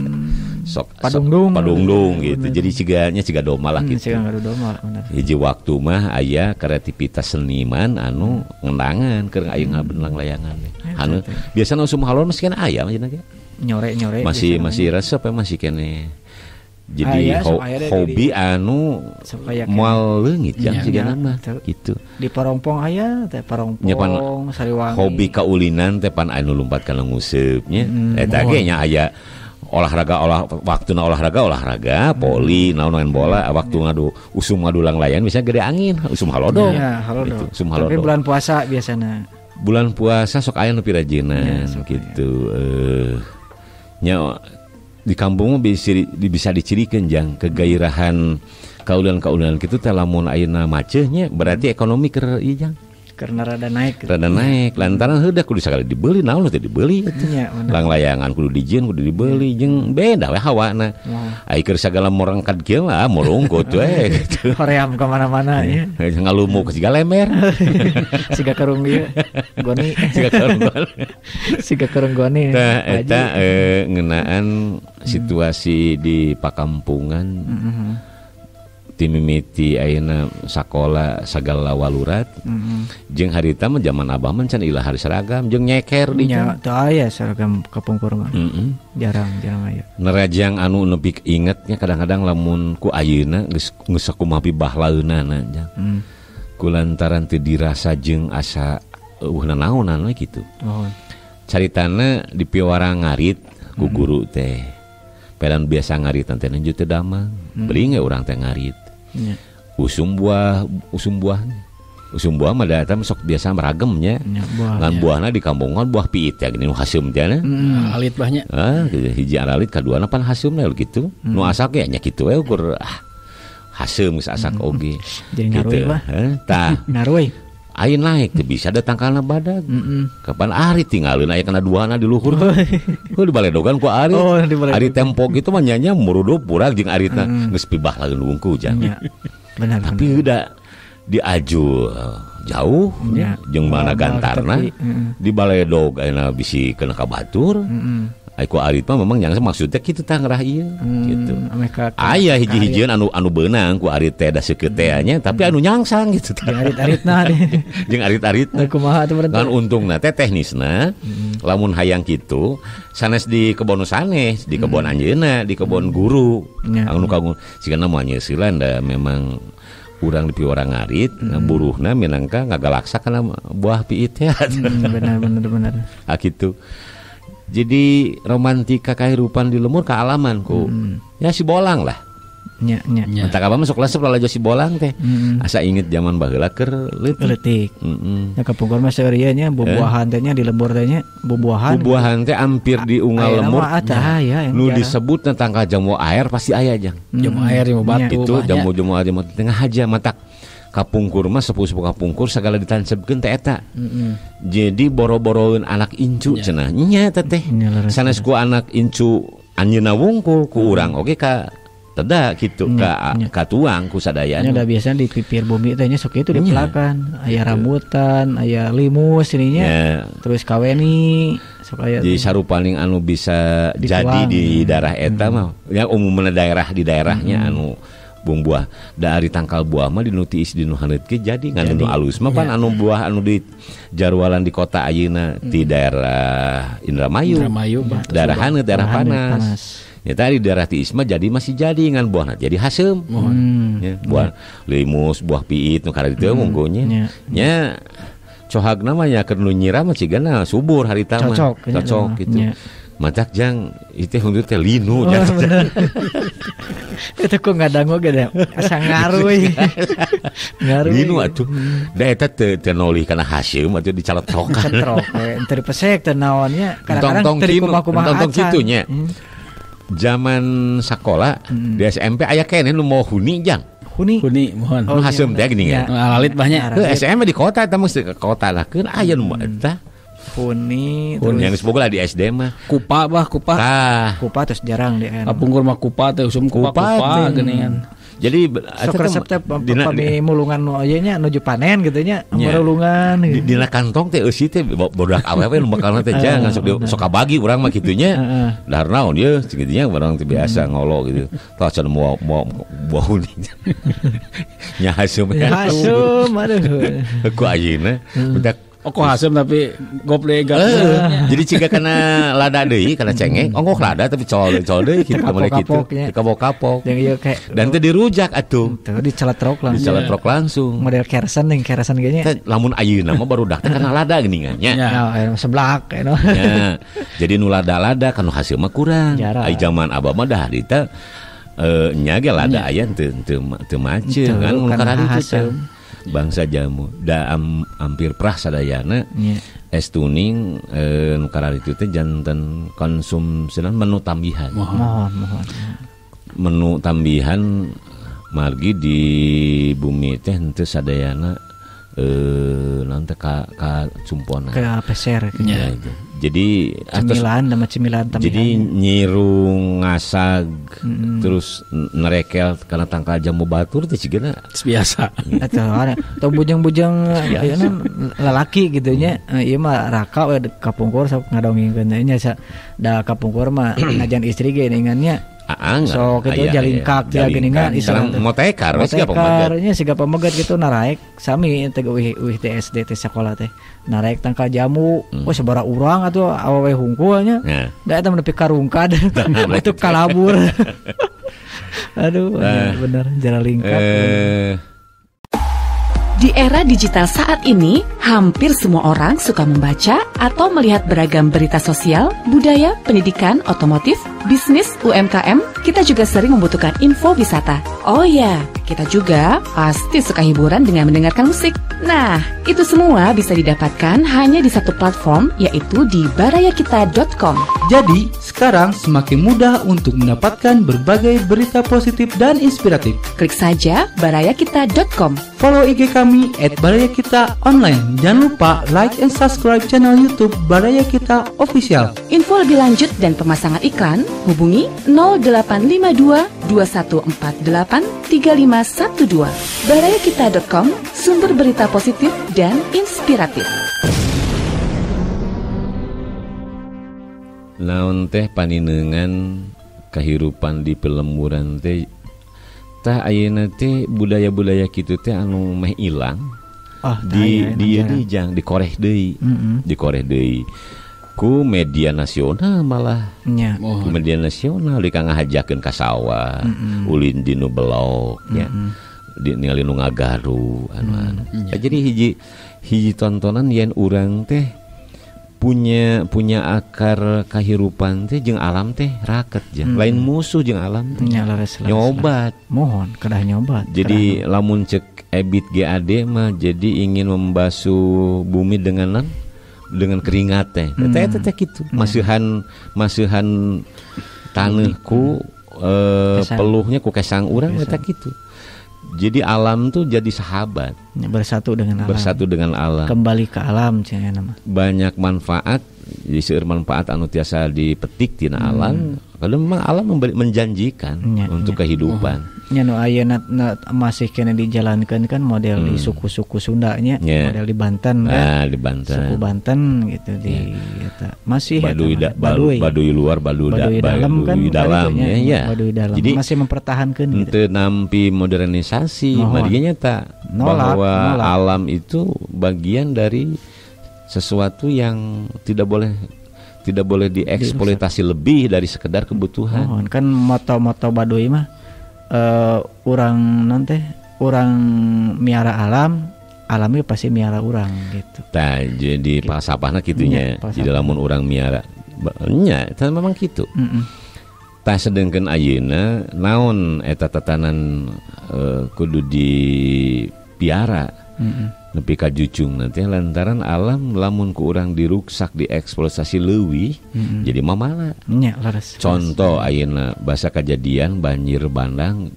Sok padungdung gitu. Jadi ciganya ciga doma lah gitu. Ciga ngadu doma bener. Hiji waktu mah aya kreativitas seniman anu ngendangan keur aya ngabenlang layangan. Anu biasana usum halon masih kene aya mah ge. Nyore-nyore masih resep ya masih kene. Jadi hobi anu moal leungit jang sigana mah gitu. Di Parongpong aya teh Parongpong Sariwangi. Hobi kaulinan teh pan anu lumpat kana nguseup nya. Eta ge nya aya olahraga waktuna olahraga poli naon main bola waktu ngadu usum ngadu langlayan bisa gede angin usum halodo. Ya, halodo. Gitu, usum halodo. Tapi bulan puasa biasana. Bulan puasa sok aya nu pirajenan ya, gitu. Nya di kampung bisa dicirikan jang kegairahan kaulinan-kaulinan kitu teh lamun ayeuna maceuh nya berarti ekonomi keur ieu jang. Karena rada naik. Rada naik lantaran heudah kudu sakali dibeli naon teh dibeli nya, langlayangan kudu dijieun kudu dibeli jeung beda we hawana. Ai keur sagala morengkad kieu mah morungkut we gitu. Hoream ka mana-mana nya. Ngalumuk siga lember. Siga karung ieu goni. Siga karung goni. Siga karung goni. Tah eta ngeunaan situasi di pakampungan. Timimiti ayeuna sakola sagala walurat. Jeung harita mah zaman abah mah can ilahar seragam jeung nyeker di nya teu aya seragam kapungkur mah. Jarang aya. Nerajang anu nepi ingetnya kadang-kadang lamun ku ayeuna geus sakumaha pibahlaeunana jang. Ku lantaran teu dirasa jeung asa eueuh nanaonan we kitu. Oh. Caritana di piwarang ngarit ku guru teh. Peran biasa ngaritan teh lanjut teh damang. Beli nggak urang teh ngarit. Ya. Usum buah mah datang sok biasa meragemnya. Ya, buah, ngan buahna di kampungan buah piit ya gini nu haseum teh na. Alit bahnya. Gitu hiji aralit kaduana pan haseumna kitu. Nu asak ge nya kitu we ukur haseum geus asak oge. Jadi ngaruy mah. Tah. Ngaruy. Ayeuna naik teu bisa datang kana badag. Kapan ari tinggalin aya kana duana di luhur. Heuh dibaledogan ku ari. Oh, ari tempo kitu mah nya murudup burag jeung aritna geus pibah lageun wungku jang. Ya, benar. Tapi udah diaju jauh jeung mana gantarna di baledog ayeuna bisi kena ka batur. Ai ku arit mah memang yang maksudnya kitu tah ngerah ieu gitu. Aya hiji-hijieun anu beunang ku arit teh da seukeut teh nya tapi anu nyangsang gitu tah. Arit-aritna jeung arit-aritna kumaha teh berarti. Ngan untungna teh teknisna lamun hayang kitu sanes di kebon sanes, di kebon anjeunna, di kebon guru. Anu kagun sigana mah nyeusilan da memang urang di piwarang ngarit, buruhna minangka ngagalaksa kana buah piit teh. Benar. Ah kitu. Jadi romantika kehidupan di lemur kealaman ku. Ya si bolang lah. Nya. Entak abah masuk lesep lalajo si bolang teh. Asa inget zaman baheula keur leutik. Ya kapungkur mah seueur ieu nya bubuahan teh nya di lembur teh nya bubuahan. Bubuahan teh hampir di unggal lemur. Nu disebut tangkal jamu air pasti aya jang. Jamu air jamu batu. Itu jamu-jamu air jamu tengah haja matak. Kapungkur mah sepuh-sepuh kapungkur segala ditancapkeun teh eta. Jadi boro-boroeun anak incu cenah nya teh teh. Sanes ku anak incu anjeunna wungkul ku urang oge ka teda kitu ka tuang ku sadayana. Nya da biasana di pipir bumi teh nya sok kitu dipelakan. Aya rambutan, aya limus ininya. Terus kaweni sok aya. Jadi sarupaning anu bisa jadi di daerah eta mah ya umumna daerah di daerahnya anu buang buah dari tangkal buah mah dinu tiis dinu haneut ge jadi ngan nu alus mah pan anu buah anu di jarwalan di kota ayeuna di daerah Indramayu daerah haneut daerah panas ya tadi daerah tiis mah jadi masih jadi ngan buahna jadi haseum ya, buah limus buah piit nu kararitu unggulnya nya cohagna mah nya keur nu nyiram mah cigana subur harita mah cocok gitu. Matak jang itu hundur teh linu jang. Itu kok ngadangu ge da asa ngaruy. Ngaruy. Linu atuh. Da eta teu nolih kana haseum atuh dicaletrokan. Cetrok we teu dipesek teu naon nya. Kadang-kadang teu dikumaha-kumaha acan. Tong kitu nya. Zaman sakola di SMP aya keneh nu mau huni jang. Huni. Huni mohon. Oh, haseum teh geuning ya. Alit banyak. Heuh SM di kota eta mah ke kota lah keun aya nu eta. Huni terus yang geus boga lah di SD mah. Kupa bah kupa. Tah. Kupa terus jarang di Kapungkur mah kupa teh usum kupa geuningan. Jadi sok resep teh pami mulungan nu aya nya nuju panen gitu nya, merulungan gitu. Dina kantong teh eusi teh bodak awewe nu bakalna teh jangan sok sok kabagi urang mah kitu nya. Dahar naon ieu kitu nya urang teh biasa ngolo gitu. Tah cenah moal buah huni. Nya haseum. Haseum aduh. Ku ayeuna budak oko haseum tapi gople gak. Jadi ciga kana lada deui kana cengek, ongkoh lada tapi col deui kitu kamari kitu. Dikapok-kapok. Dan teu dirujak atuh. Teu diceletrok langsung. Diceletrok langsung. Model kersen ning kersen ge nya. Lamun ayeuna mah barudak teh kana lada geuningan nya. Ya, seblak eno. Ya. Jadi nu lada-lada kanu hasil mah kurang. Ai zaman abah mah dah dita nya ge lada aya teu maceun kan mun kararitu teh. Bangsa jamu da hampir prah sadayana es tuning nu kararitu teh janten konsumsinan menu tambihan. Mohon. Menu tambihan margi di bumi teh henteu sadayana naon teh ka cumpona. Ka peser gitu. Ya, itu. Jadi cemilan sama cemilan tambihan. Jadi nyirung ngasag terus nerekel karena tangkal jamu batur teh cigana biasa. Atau bujang-bujang ayeuna lalaki gitu nya ieu mah raka we kapungkur sok ngadongengkeun nya da kapungkur mah najan istri ge ningannya. Sok itu jalingkak ya geuningan isang motekar we siga pamegat. Nya siga pamegat gitu naraek sami teh uih teh SD teh sekolah teh naraek tangkal jamu oh sabaraha urang atuh awewe hungkul nya. Da eta nepi ka rungkad itu kalabur. Aduh bener jalingkak. Di era digital saat ini, hampir semua orang suka membaca atau melihat beragam berita sosial, budaya, pendidikan, otomotif, bisnis, UMKM. Kita juga sering membutuhkan info wisata. Oh ya, kita juga pasti suka hiburan dengan mendengarkan musik. Nah, itu semua bisa didapatkan hanya di satu platform, yaitu di barayakita.com. Jadi, sekarang semakin mudah untuk mendapatkan berbagai berita positif dan inspiratif. Klik saja barayakita.com. Follow IG kami @barayakitaonline. Jangan lupa like and subscribe channel YouTube Baraya Kita Official. Info lebih lanjut dan pemasangan iklan, hubungi 0852 2148 3512. Barayakita.com, sumber berita positif dan inspiratif. Naon teh paninengan kehidupan di pelemburan teh tah ayeuna teh budaya-budaya kitu teh anu meh ilang. Oh, di di jang dikoreh deui. Dikoreh deui ku media nasional malah. Nya. Ku media nasional di kangahajakeun ka sawah, ulin di nu belok nya. Di ningali nu ngagaru anu-anu. Jadi hiji tontonan yen urang teh punya akar kahirupan teh jeung alam teh raket jeung lain musuh jeung alam teh. Nyobat. Mohon kedah nyobat. Jadi kedah. Lamun cek Ebit GAD mah jadi ingin membasuh bumi dengan keringat teh. Eta teh kitu. Masihan taneuh ku peluhnya ku kesang urang eta kitu. Jadi alam tuh jadi sahabat. Bersatu dengan alam. Bersatu dengan alam. Kembali ke alam cenah mah. Banyak manfaat, jadi seueur manfaat anu tiasa dipetik tina alam. Kalau memang alam menjanjikan untuk kehidupan. Nya nu ayeuna masih kena dijalankan kan model di suku-suku Sunda nya, model di Banten kan. Di Banten. Suku Banten gitu di eta. Masih Baduy, Baduy luar, Baduy dalam kan. Dalam ya. Baduy dalam. Jadi masih mempertahankan gitu. Teu nampi modernisasi, marginya tak bahwa nolak. Alam itu bagian dari sesuatu yang tidak boleh dieksploitasi lebih dari sekedar kebutuhan. Oh, kan moto-moto Baduy mah urang nanti urang miara alam, alamnya pasti miara urang gitu. Nah, jadi falsafahna kitunya. Jadi lamun urang miara nya eta memang kitu. Tah sedengkeun ayeuna naon eta tatanan kudu dipiara. Nepi ka jucung nanti lantaran alam lamun ku urang diruksak dieksploitasi leuwih jadi mamala. Nya leres. Contoh ayeuna basa kajadian banjir bandang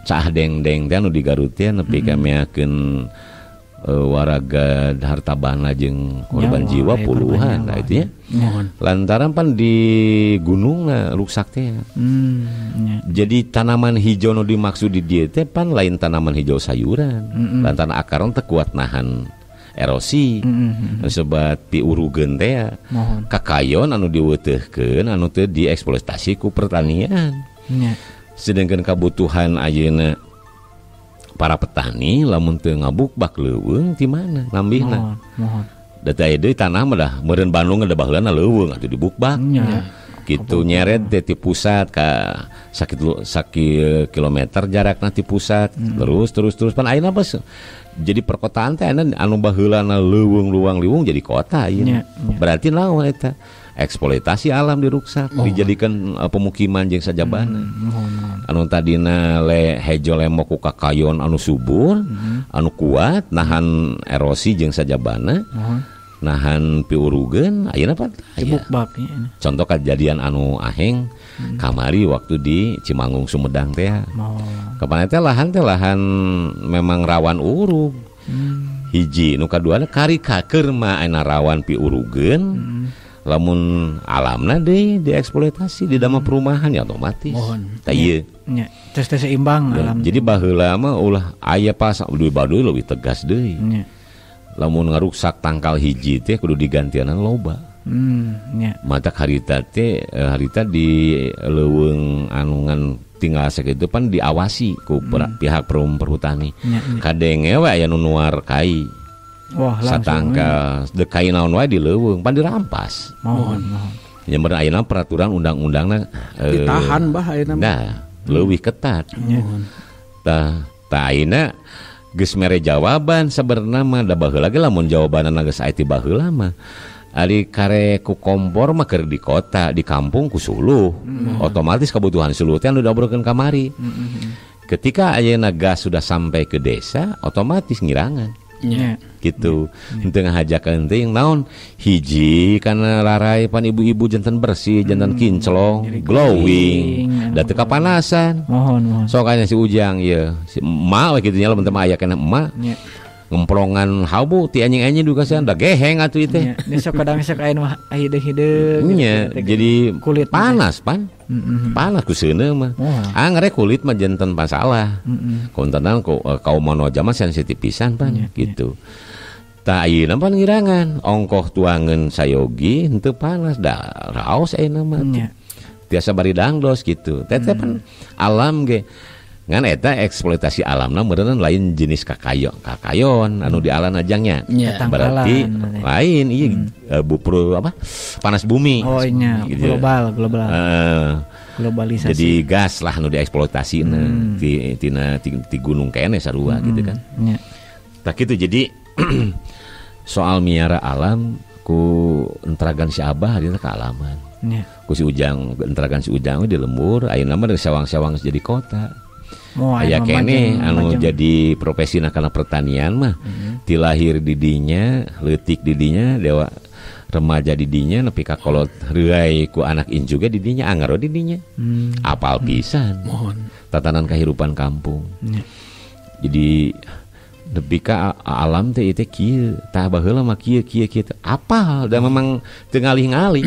cah deng-deng teh anu di Garut teh nepi ka meakeun waraga harta bana jeung korban jiwa puluhan nah itu ya. Lantaran pan di gunungna ruksak teh. Jadi tanaman hijau nu dimaksud di dieu teh pan lain tanaman hijau sayuran. Lantaran akarna teu kuat nahan erosi. Sebat piurugeun teh kakayon anu diweuteuhkeun anu teu dieksploitasi ku pertanian. Sedangkan kabutuhan ayeuna para petani lamun teu ngabukbak leuweung ti mana nambihna. Da teh deui tanah mah dah meureun Bandung da baheulana leuweung atuh dibukbak. Kitu nyeret teh ti pusat ka sakit kilometer jarakna ti pusat terus pan ayeuna bos. Jadi perkotaan teh anu baheulana leuweung luang liwung jadi kota ayeuna. Berarti naon eta? Eksploitasi alam diruksak, dijadikan pemukiman jeung sajabana. Anu tadina le hejo lemok ku kakayon anu subur, anu kuat nahan erosi jeung sajabana, nahan piurugeun ayeuna pan aya. Contoh kejadian anu aheng kamari waktu di Cimanggung Sumedang teh. Kapan teh lahan memang rawan urug. Hiji nu kaduana kari kaker mah ayeuna rawan piurugeun. Lamun alamna deui dieksploitasi di dama perumahan ya otomatis. Tah ieu. Nya, terus teh seimbang alam. Jadi baheula mah ulah aya pas di Baduy leuwih tegas deui. Lamun ngaruksak tangkal hiji teh kudu digantianan loba. Nya. Matak harita teh harita di leuweung anu ngan tinggal sakitu pan diawasi ku pihak perum perhutani. Kadenge we aya nu nuar kai. Wah, satangkal dekai naon wae di leuweung pan dirampas. Mohon. Nya meureun ayeuna peraturan undang-undangna ditahan bah ayeuna. Nah, leuwih ketat. Tah, tah ayeuna geus mere jawaban sabenerna mah da baheula ge lamun jawabanna geus aya ti baheula mah. Ari kare ku kompor mah keur di kota, di kampung ku suluh. Otomatis kebutuhan suluh teh anu diobrolkeun kamari. Ketika ayeuna gas sudah sampai ke desa, otomatis ngirangan. Gitu. Henteu ngahajakeun teh naon hiji kana larai pan ibu-ibu janten bersih, janten kinclong, glowing, da teu kapanasan. Mohon. Sok aya si Ujang ieu, si emak we kitu nya lamun teu mah aya keneh emak. Ngemplongan habu ti anjing-anjing duka sia da geheng atuh ieu teh. Nya sok kadang sok aya nu hideung-hideung. Nya, jadi kulit panas pan. Panas ku seuneu mah. Angre kulit mah janten masalah. Kontenan kaum manoja mah sensitif pisan pan gitu. Tah ayeuna pan ngirangan ongkoh tuangeun sayogi henteu panas da raos ayeuna mah. Tiasa bari dangdos gitu. Teh pan alam ge ngan eta eksploitasi alamna meureun lain jenis kakayon anu di alam ajangnya. Berarti lain ieu bupru apa panas bumi. Oh nya gitu. Global. Globalisasi. Jadi gas lah anu dieksploitasina tina ti gunung keneh sarua gitu kan. Tah kitu jadi soal miara alam ku enteragan si Abah dina kaalaman. Ku si Ujang enteragan si Ujang di lembur ayeuna mah sawang-sawang jadi kota. Aya keneh anu jadi profesina kana pertanian mah ti lahir didinya leutik didinya dewa remaja didinya nepi ka kolot reuai ku anak incu ge didinya angaro didinya apal pisan tatanan kahirupan kampung. Jadi nepi ka alam teh ieu teh kieu tah baheula mah kieu kieu kieu apal da memang teu ngalih-ngalih.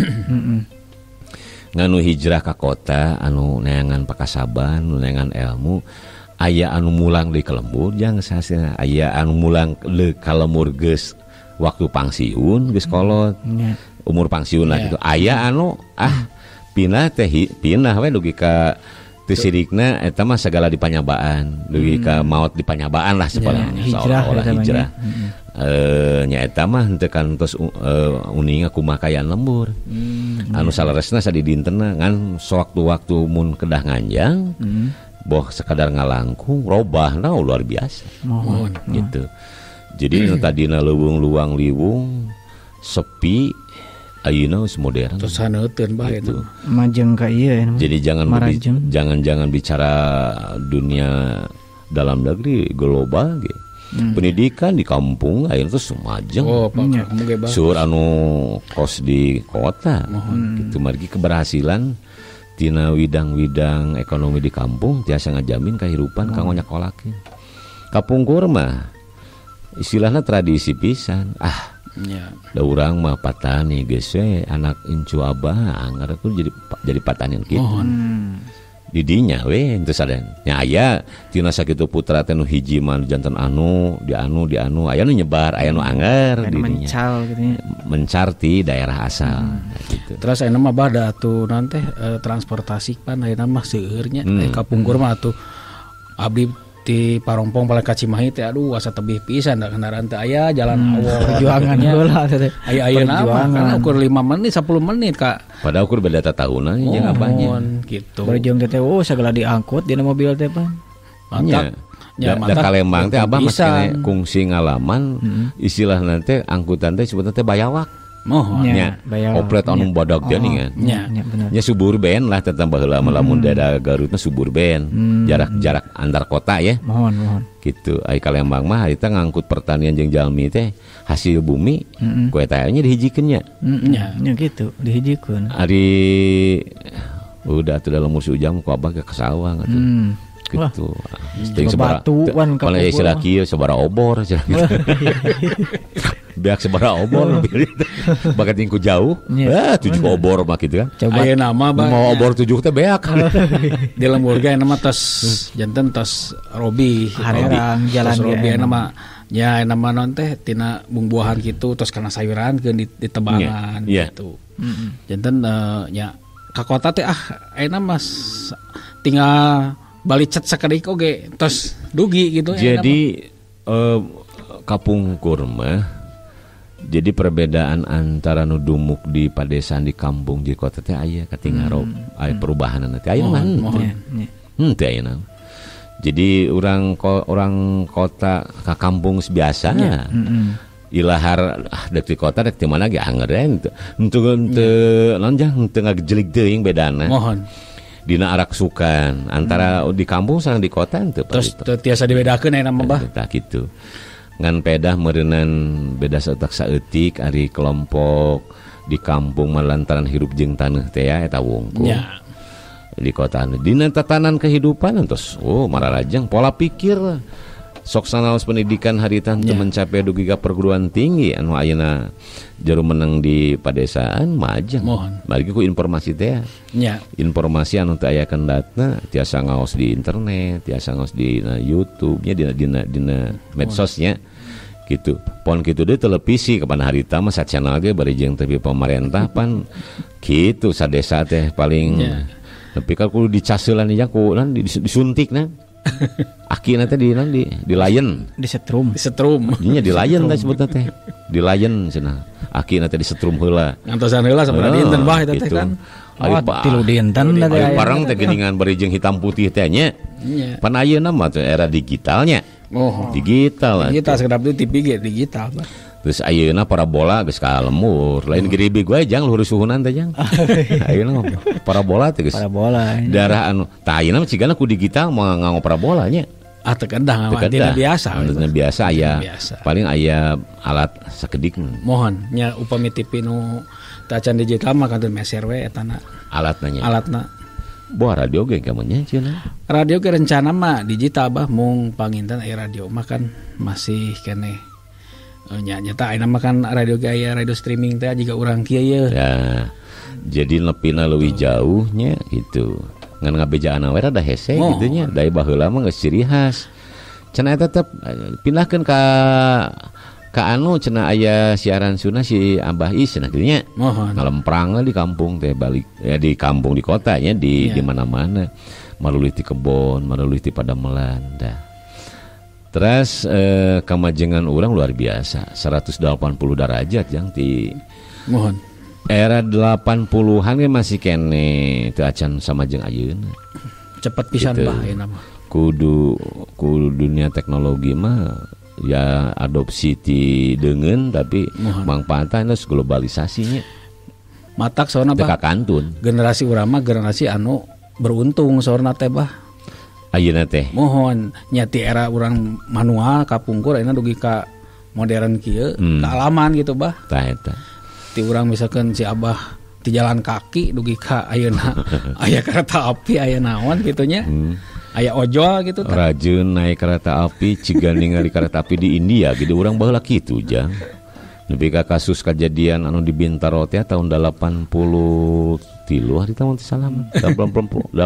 Nganu hijrah ka kota anu neangan pakasaban nu neangan ilmu aya anu mulang deui ka lembur jang sasina aya anu mulang deui ka lembur geus waktu pangsiun geus kolot umur pangsiun lah gitu aya anu pindah teh pindah we dugi ka teu sirikna eta mah sagala di panyabaan dugi ka maot di panyabaan lah seolah-olah hijrah. Nya eta mah henteu kantos uninga kumaha kaayaan lembur. Anu saleresna sadidintena ngan sewaktu-waktu mun kedah nganjang boh sekadar ngalangkung robahna luar biasa. Gitu. Jadi nu tadina leuweung luang liwung sepi ayeuna geus modern. Tos haneuteun bah eta. Majeng ka ieu. Jadi jangan bicara dunia dalam negeri global ge. Pendidikan di kampung ayeuna teh sumajeng. Oh, Pak, sur anu kos di kota. Gitu margi keberhasilan tina widang-widang ekonomi di kampung tiasa ngajamin kehidupan kanggo nyakolakeun. Kapungkur mah istilahna tradisi pisan. Ah, da urang mah patani geus we anak incu abah anggar ku jadi patanian kitu. Didinya we henteu sadan. Nya aya tina sakitu putra teh nu hiji mah janten anu, di anu, di anu, aya nu nyebar, aya nu anggar didinya. Mencal gitu nya. Mencar ti daerah asal gitu. Terus ayeuna mah bah da atuh naon teh transportasi pan ayeuna mah seueur nya. Kapungkur mah atuh abdi ti Parompong paling ka Cimahi teh aduh asa tebih pisan da kendaraan teh aya jalan awal perjuangan heula teh. Aya ayeuna mah kan ukur 5 menit 10 menit ka. Padahal ukur beda tatahunan jeung abahnya. Gitu. Berjung teh oh sagala diangkut dina mobil teh pan. Mantap. Ya, da Kalembang teh abah masih kene kungsi ngalaman istilahna teh angkutan teh sebutna teh bayawak. Mohon nya oplet anu badag teh ningan. Nya suburban lah tetep baheula mah lamun daerah Garutna suburban, jarak-jarak antar kota ya. Mohon. Gitu. Ai Kalembang mah harita ngangkut pertanian jeung jalmi teh hasil bumi ku eta nya dihijikeun nya. Nya gitu, dihijikeun. Ari udah atuh dalam musim ujang ku abah ke sawah atuh. Gitu. Ting sabara kana istilah kieu sabara obor cenah gitu. Beak sabara obor bakat tingku jauh. 7 obor mah kitu kan. Ayeuna mah mau obor 7 teh beak. Di lembur ge ayeuna mah tos janten tos robi. Hareurang jalan ge. Robi ayeuna mah nya ayeuna mah naon teh tina bungbuahan kitu tos kana sayuran keun ditebangan gitu. Janten nya ka kota teh ayeuna mah tinggal balik cat sakedik oge tos dugi gitu. Jadi kapungkur mah jadi perbedaan antara nu dumuk di padesaan di kampung di kota teh aya katingaro aya perubahanna teh aya mah henteu aya. Jadi orang kota ka kampung biasa. Ilahar dek di kota dek di mana ge anger henteu henteu naon jang henteu ngajelik teuing bedana. Mohon. Dina arak sukan antara di kampung sareng di kota henteu terus tiasa dibedakeun aya mah bah tah kitu ngan pedah meureunnan beda saeutak saeutik ari kelompok di kampung mah lantaran hirup jeung taneuh teh ya eta wungkul di kota dina tatanan kehidupan entos oh mararajang pola pikir sok sanaos pendidikan harita teu mencapai dugi ka perguruan tinggi anu ayeuna jero menang di padesaan majeng. Margi ku informasi teh. Informasi anu teu aya kendatna tiasa ngaos di internet, tiasa ngaos di YouTube nya dina medsosnya gitu. Pon kitu deui televisi kapan harita mah sa channel ge bari jeung TV pemerintah pan kitu sadesa teh paling nepi ka kudu dicaseulan ieu ku disuntikna. Aki nanti di lion, disetrum. Nya di lion teh sebutna teh. Di lion cenah. Aki nanti disetrum heula. Ngantosan heula sabaraha dinten bah eta teh kan. Oh, tilu dinten teh. Ari parang teh geuningan bari jeung hitam putih teh nya. Pan ayeuna mah teh era digitalnya. Oh. Digital. Digital sekedap di TV ge digital bah. Terus ayeuna parabola geus ka lemur. Lain geribig wae jang luhur suhunan teh jang. Ayeuna parabola teh geus. Parabola. Darah anu tah ayeuna mah cigana ku digital moal nganggo parabola nya. Ah teu kedah nganggo biasa. Anu biasa aya. Paling aya alat sakedik. Mohon nya upami TV nu tacan digital mah kantun meser we etana. Alatna nya. Alatna. Boh radio ge kamunya cenah. Radio ge rencana mah digital bah mung panginten aya radio mah kan masih keneh. Nya nyata ayeuna mah kan radio ge aya radio streaming teh jiga urang kieu ye. Ya. Jadi nepina leuwih jauh nya gitu. Ngan ngabejaan we rada hese gitu nya. Da baheula mah geus ciri khas. Cenah eta tetep pindahkeun ka anu cenah aya siaran sunah si Abah Is cenah kitu nya. Ngalemprang di kampung teh balik ya di kampung di kota nya di mana-mana. Marulih ti kebon, marulih ti padamelan dah. Terus kamajengan orang luar biasa 180 derajat yang di mohon era 80-an ge masih kene teu acan sama jeung ayeuna. Cepet pisan gitu. Bah ayeuna mah. Kudu dunia teknologi mah ya adopsi ti deungeun tapi mangpaatan geus globalisasinya. Matak soalna bah. Teu kakantun. Generasi urang mah generasi anu beruntung soalna teh bah. Ayeuna teh. Mohon nya ti era urang manual kapungkur ayeuna dugi ka modern kieu, kaalaman gitu bah. Tah eta. Ti urang misalkan si Abah ti jalan kaki dugi ka ayeuna aya kereta api aya naon kitu nya. Aya ojol gitu tah. Rajeun naik kereta api ciga ningali kereta api di India gitu urang baheula kitu jang. Nepi ka kasus kejadian anu di Bintaro teh tahun 83 hari tahun salah 84.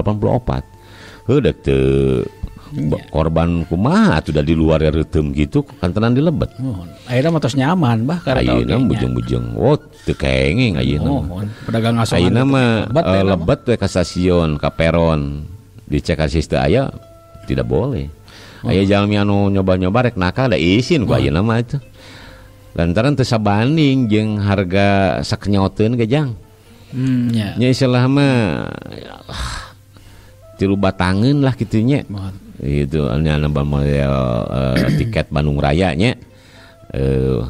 Heuh deuk teu korban kumaha atuh da di luar reuteum gitu kantenan di lebet. Mohon. Ayeuna mah tos nyaman bah kareta oge. Ayeuna bujeng-bujeng. Oh teu kenging ayeuna. Mohon. Pedagang asongan. Ayeuna mah lebet we ka stasiun ka peron. Dicek karcis teu aya tidak boleh. Aya jalmi anu nyoba-nyoba rek nakal da isin ku ayeuna mah atuh. Lantaran teu sabanding jeung harga sakenyoteun ge jang. Nya. Nya istilah mah 3 batangeun lah kitu nya. Itu nya nambah model tiket Bandung Raya nya.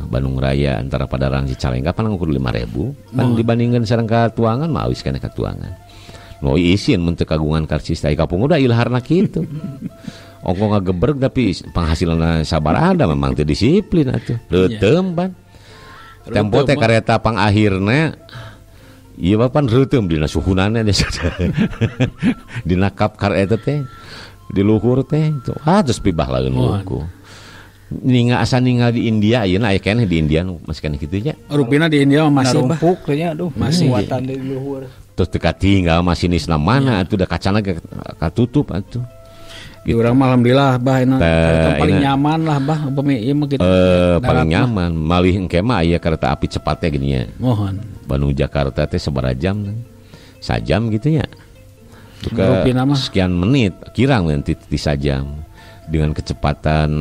Bandung Raya antara Padalarang Cicalengka pan ngukur 5.000. Pan dibandingkeun sareng katuangan mah awis kana katuangan. Nu isin mun teu kagungan karcis teh kapung udah ilharna kitu. Ongko ngagebreg tapi penghasilanna sabar ada memang teu disiplin atuh. Reuteum pan. Tempo teh kareta pangakhirna ieu mah pan reuteum dina suhunana dina kap kareta teh di luhur teh ah terus pibah laeun luhur. Ninga asa ningal di India ayeuna aya keneh di India nu masih keneh kitu nya. Rupina di India masih bah. Narumpuk nya aduh masih muatan di luhur. Terus teu katinggal masinisna mana atuh da kacana ge katutup atuh. Di urang mah alhamdulillah bah enak paling nyaman lah bah upami ieu mah kitu. Paling nyaman malih engke mah aya kereta api cepatnya gini nya. Mohon. Bandung Jakarta teh sabaraha jam? Sajam gitu nya. Duka sekian menit kirang nanti ti sajam dengan kecepatan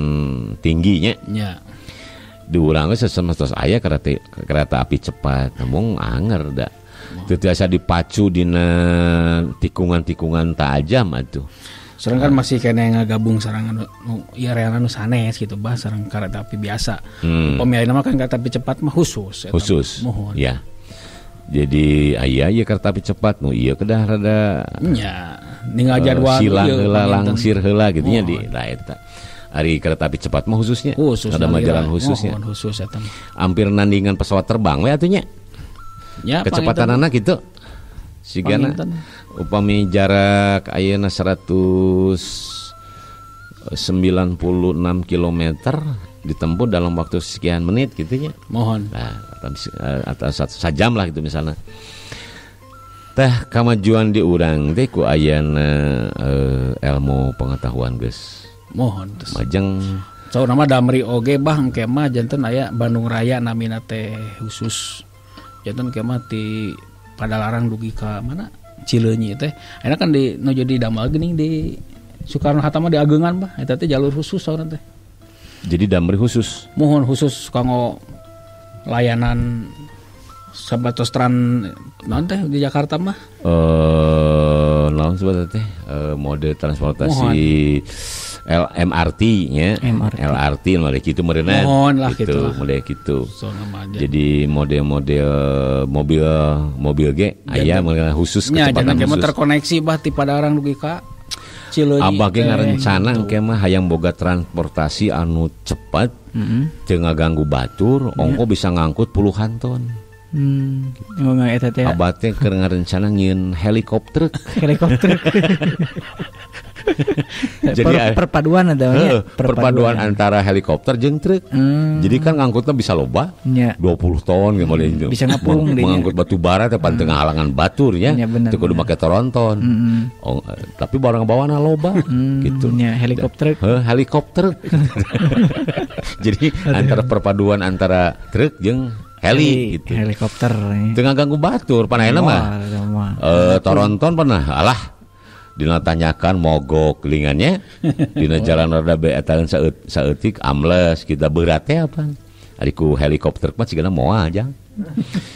tingginya. Nya. Di urang geus sesem-ses aya kereta api cepat namun anger da. Teu tiasa dipacu dina tikungan-tikungan tajam atuh. Sareng kan masih kena ngagabung sareng anu ieu reana nu sanes gitu bah sareng kereta api biasa. Upami ayeuna mah kan kereta api cepat mah khusus eta. Khusus. Mohon. Ya. Jadi aya ieu kereta api cepat nu ieu kedah rada nya ninggal jadwal silang heula langsir heula gitu nya di da eta. Ari kereta api cepat mah khususnya. Khusus ada mah jalan khususnya. Mohon khusus eta mah. Hampir nandingan pesawat terbang we atuh nya. Ya, kecepatanana kitu. Sigana upami jarak ayeuna 196 km ditempuh dalam waktu sekian menit gitu nya. Mohon. Nah, atau sajam lah gitu misalnya. Teh kamajuan di urang teh ku ayana ilmu pengetahuan geus. Mohon. Majeng saurna mah Damri oge bah engke mah janten aya Bandung Raya namina teh khusus. Janten engke mah ti Padalarang dugi ka mana Cileunyi teh ayeuna kan di nu jadi damel geuning di Soekarno Hatta mah di Ageungan bah eta teh jalur khusus saurna teh. Jadi Damri khusus. Mohon khusus kanggo layanan sabatos tran naon teh di Jakarta mah? Naon sebat teh mode transportasi MRT nya, LRT model kitu meureunna. Mohon lah gitu, model kitu. Jadi model-model mobil ge aya meureunna khusus kecepatan nya, khusus. Terkoneksi bah ti Padalarang dugi ka Cileunyi. Abah ge ngarencana engke mah hayang boga transportasi anu cepat, teu ngaganggu batur, ongko bisa ngangkut puluhan ton. Gitu. Eta teh. Abah teh keur ngarencana nyieun helikopter. Helikopter. Jadi perpaduan ada ya? Perpaduan antara helikopter jeung truk. Jadi kan ngangkutnya bisa loba. 20 ton gitu boleh. Bisa ngapung mengangkut batu bara teh pan teu ngahalangan batur nya. Teu kudu make toronton. Oh, tapi barang bawana loba gitu. Nya helikopter. Heuh, helikopter. Jadi antara perpaduan antara truk jeung heli gitu. Helikopter. Teu ngaganggu batur pan ayeuna mah. Toronton pernah alah dina tanyakan mogok lingannya dina jalan rada beetan saeutik amles kita berat teh apa ari ku helikopter mah cigana moal jang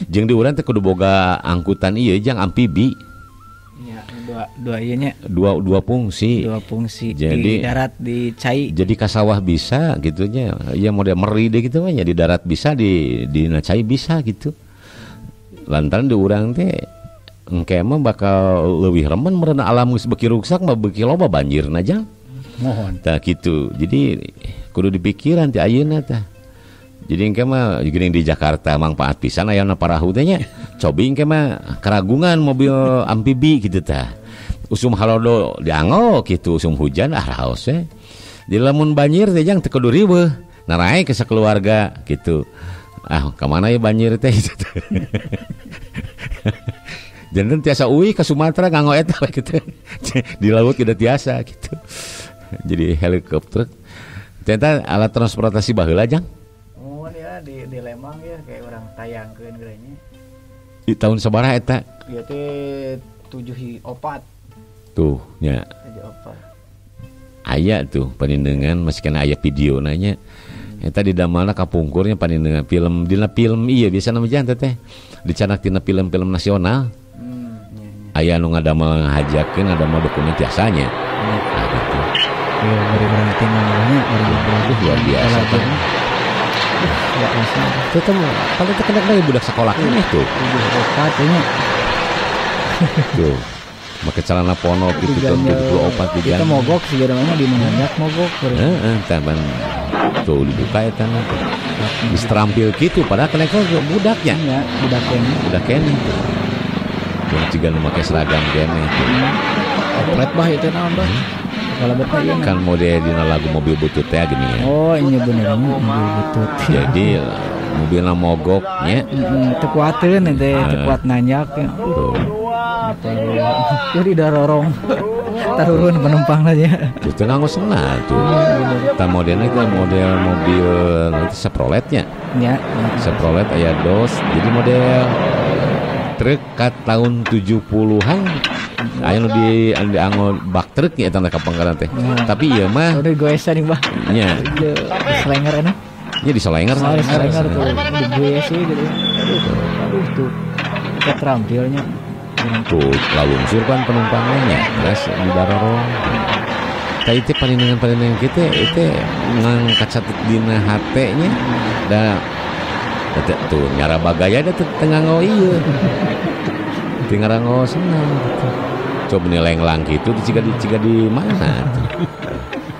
jeung di urang teh kudu boga angkutan ieu jang amfibi nya dua ieu nya dua fungsi jadi di darat di cai jadi ka sawah bisa gitu nya ya model meri deh gitu mah nya di darat bisa di cai bisa gitu lantaran di urang teh Engke mah bakal leuwih remen meureun alam geus beuki ruksak mah beuki loba banjirna jang. Mohon. Tah kitu. Jadi kudu dipikiran ti ayeuna tah. Jadi engke mah geuning di Jakarta mangpaat pisan ayana parahu teh nya. Cobi engke mah keragungan mobil amfibi kitu tah. Usum halodo dianggo kitu, usum hujan ah raos we. Jadi lamun banjir teh jang teu kudu riweuh, narae ke sakeluarga kitu. Ah ka mana ye banjir teh kitu. Janten tiasa uih ka Sumatera nganggo eta we kitu. Di laut tidak tiasa kitu. Jadi helikopter ternyata alat transportasi baheula jang. Di Lembang ya kayak orang tayangkeun gerenya. Di tahun sabaraha eta? Ieu teh 74. Tuh nya. 74. Aya tuh panindengan masih kena aya video nanya. Eta di damalna kapungkurnya panindengan film dina film iya biasa nama jangan teh. Dicanak tina film-film nasional. Aya nu ngadamel ngahajakeun ngadamel dokumen tiasanya. Nah gitu. Iya, bari-bari tinggalnya bari-bari luar biasa. Itu paling terkena lagi budak sekolah ini tuh. Tuh, pakai celana ponok gitu tahun 74 tiga. Kita mogok sih namanya di menanjak mogok. Heeh, taman tuh dibuka ya tanah. Disterampil gitu padahal kena budaknya. Iya, budak kene. Budak kene. Tuh jiga nu make seragam kene tuh. Oplet bah itu naon bah? Kan mode dina lagu mobil butut teh gini ya. Oh iya bener mobil butut. Jadi mobilna mogok nya. Teu kuateun teh, teu kuat nanjak. Tuh. Jadi darorong. Tarurun penumpang aja. Tuh teu nganggo senal tuh. Tah modelna teh model mobil nanti Chevrolet-nya. Nya. Chevrolet aya dos. Jadi model truk ka tahun 70-an. Aya nu di dianggo bak truk nya eta kapangkaran teh. Tapi ieu mah udah goesan nih, Bah. Nya. Selenger enak. Nya di selenger. Oh, di selenger tuh. Di goes sih gitu. Aduh tuh. Keterampilnya. Tuh lalungsur kan penumpangnya nya. Terus di barorong. Tah ieu paninengan-paninengan kitu ieu ngan kacatet dina hate nya. Da tuh nyara bagaya da teu nganggo ieu. Teu ngarango senang gitu. Coba nilai gitu ciga di mana tuh?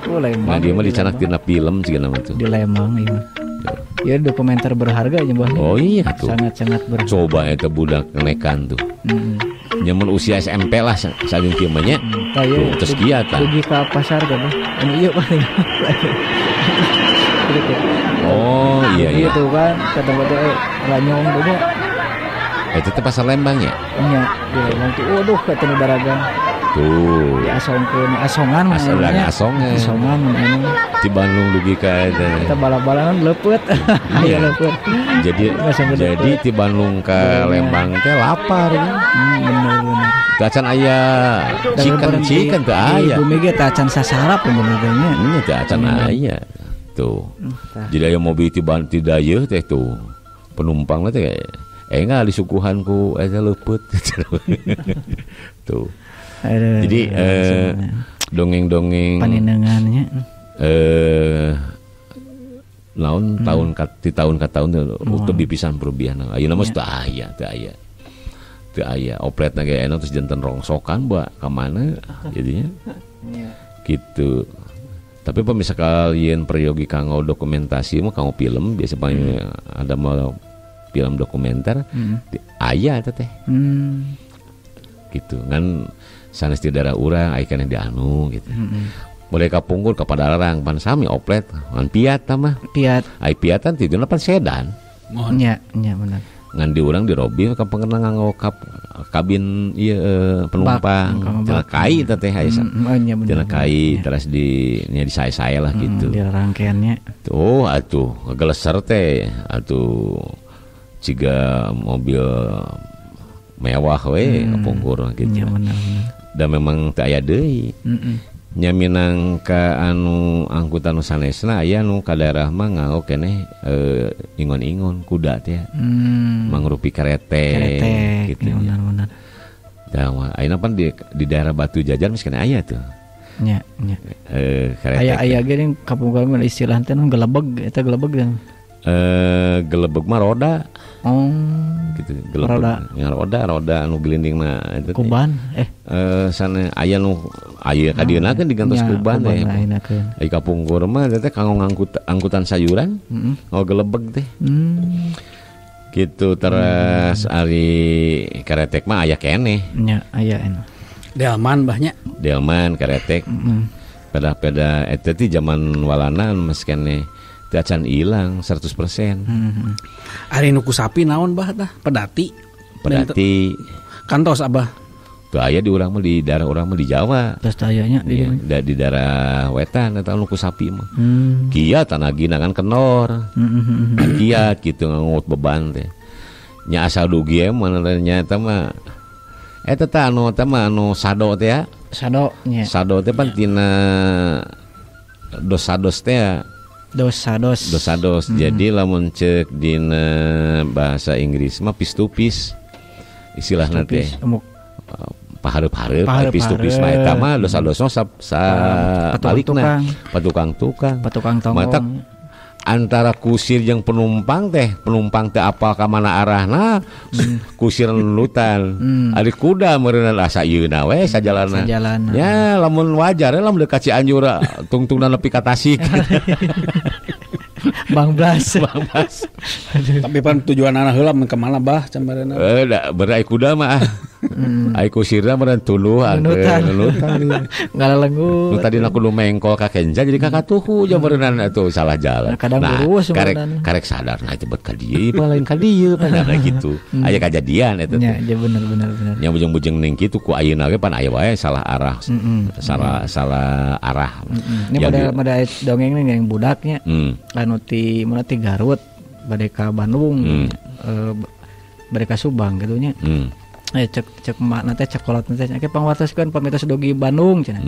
Oh, Lembang. Nah, dia mah dicanak tina film ciga nama tuh. Di Lembang iya. Ya dokumenter berharga aja bah. Oh iya tuh. Sangat-sangat berharga. Coba eta budak nekan tuh. Nyamun usia SMP lah saking kieu mah nya. Tuh terus kieu tah. Dugi ka pasar teh bah. Anu ieu paling. Oh iya iya. Gitu kan kata teh ranyong dulu. Itu teh pasar Lembang ya? Iya, di Lembang tuh. Waduh, kata nu daragang. Tuh. Di asongkeun, asongan mah. Asongan. Asongan mah. Di Bandung dugi ka eta. Kita bala-balangan leupeut. Iya, leupeut. Jadi di Bandung ka Lembang teh lapar ya. Bener bener. Teu acan aya chicken teu aya. Di bumi ge teu acan sasarap bener teh nya. Nya teu acan aya. Tuh. Jadi aya mobil ti dayeuh teh tuh. Penumpangna teh enggak disuguhan ku eta leupeut. Tuh. Jadi dongeng-dongeng paninengannya naon tahun ka ti tahun ka tahun teu pisan perubahan. Ayeuna mah teu aya, teu aya. Teu aya opletna ge enak terus janten rongsokan bawa ka mana jadinya. Gitu. Tapi pemirsa kalian peryogi kanggo dokumentasi mah kanggo film biasa paling ada mau film dokumenter aya eta teh. Gitu kan sanes di daerah urang aya keneh di anu gitu. Boleh kapungkur ka Padalarang pan sami oplet ngan Piat tah mah. Piat. Ai Piatan tidurna pan sedan. Nya, nya bener. Ngan di urang dirobi ka pengenang nganggo kabin ieu penumpang. Cenah kai eta teh aya. Cenah kai terus di nya disae-sae lah gitu. Di rangkaiannya. Tuh atuh ngageleser teh atuh ciga mobil mewah we kapungkur gitu. Nya bener. Da memang teu aya deui. Nya minang ka anu angkutan nu sanesna aya nu ka daerah mah nganggo keneh ingon-ingon kuda teh. Mangrupi kerete gitu. Bener-bener. Da ayeuna pan di daerah Batu Jajar geus keneh aya tuh. Nya, nya. Kerete. Aya ge ning kapungkur mah istilah teh nu gelebeg eta gelebeg teh. Gelebeg mah roda. Oh. gitu gelebeg roda anu gelindingna eta kuban sana aya nu aya ka dieuna kan digantos kuban teh ai kapungkur mah teh kanggo ngangkut angkutan sayuran oh gelebeg teh gitu terus ari karetek mah aya keneh nya aya anu delman bah nya delman karetek peda-peda eta teh zaman walana mas keneh teu acan ilang 100%. Ari nu ku sapi naon bah tah pedati kantos abah teu aya di urang mah di daerah urang mah di Jawa tos teu aya nya di daerah wetan eta nu ku sapi mah kiat tanagina kan kenor kiat kitu ngangut beban teh nya asal dugi mah nya eta mah eta teh anu eta mah anu sado teh ya sado nya sado teh pan tina dosados teh dosados jadi lamun ceuk dina bahasa Inggris mah piece to piece istilahna teh pahareup-hareup piece to piece mah eta mah dosa-dosa sa balikna patukang-tukang tonggong antara kusir jeung penumpang teh apal ka mana arahna kusir nunutan ari kuda meureunna asa ieuna we sajalana ya lamun wajar lamun deuk ka Cianjur tungtungna nepi ka Tasik Bang Blas. Tapi pan tujuan anak heula mun ka mana bah cambareuna da berai kuda mah ai kusirna meureun tuluh nunutan ngalalenggut nu tadina kudu mengkol ka Kenja jadi ka katuhu jameureunna atuh salah jalan. Kadang lurus karek sadar nah teh bet ka dieu pa lain ka dieu pan gitu aya kajadian eta teh nya bener nya bujeng-bujeng ning kitu ku ayeuna ge pan aya wae salah arah salah arah ini model dongeng ning budaknya anu ti mana ti Garut bade ka Bandung bade ka Subang kitu nya cek makna teh cek kolot teh nya pangwartoskeun pamitos dugi Bandung cenah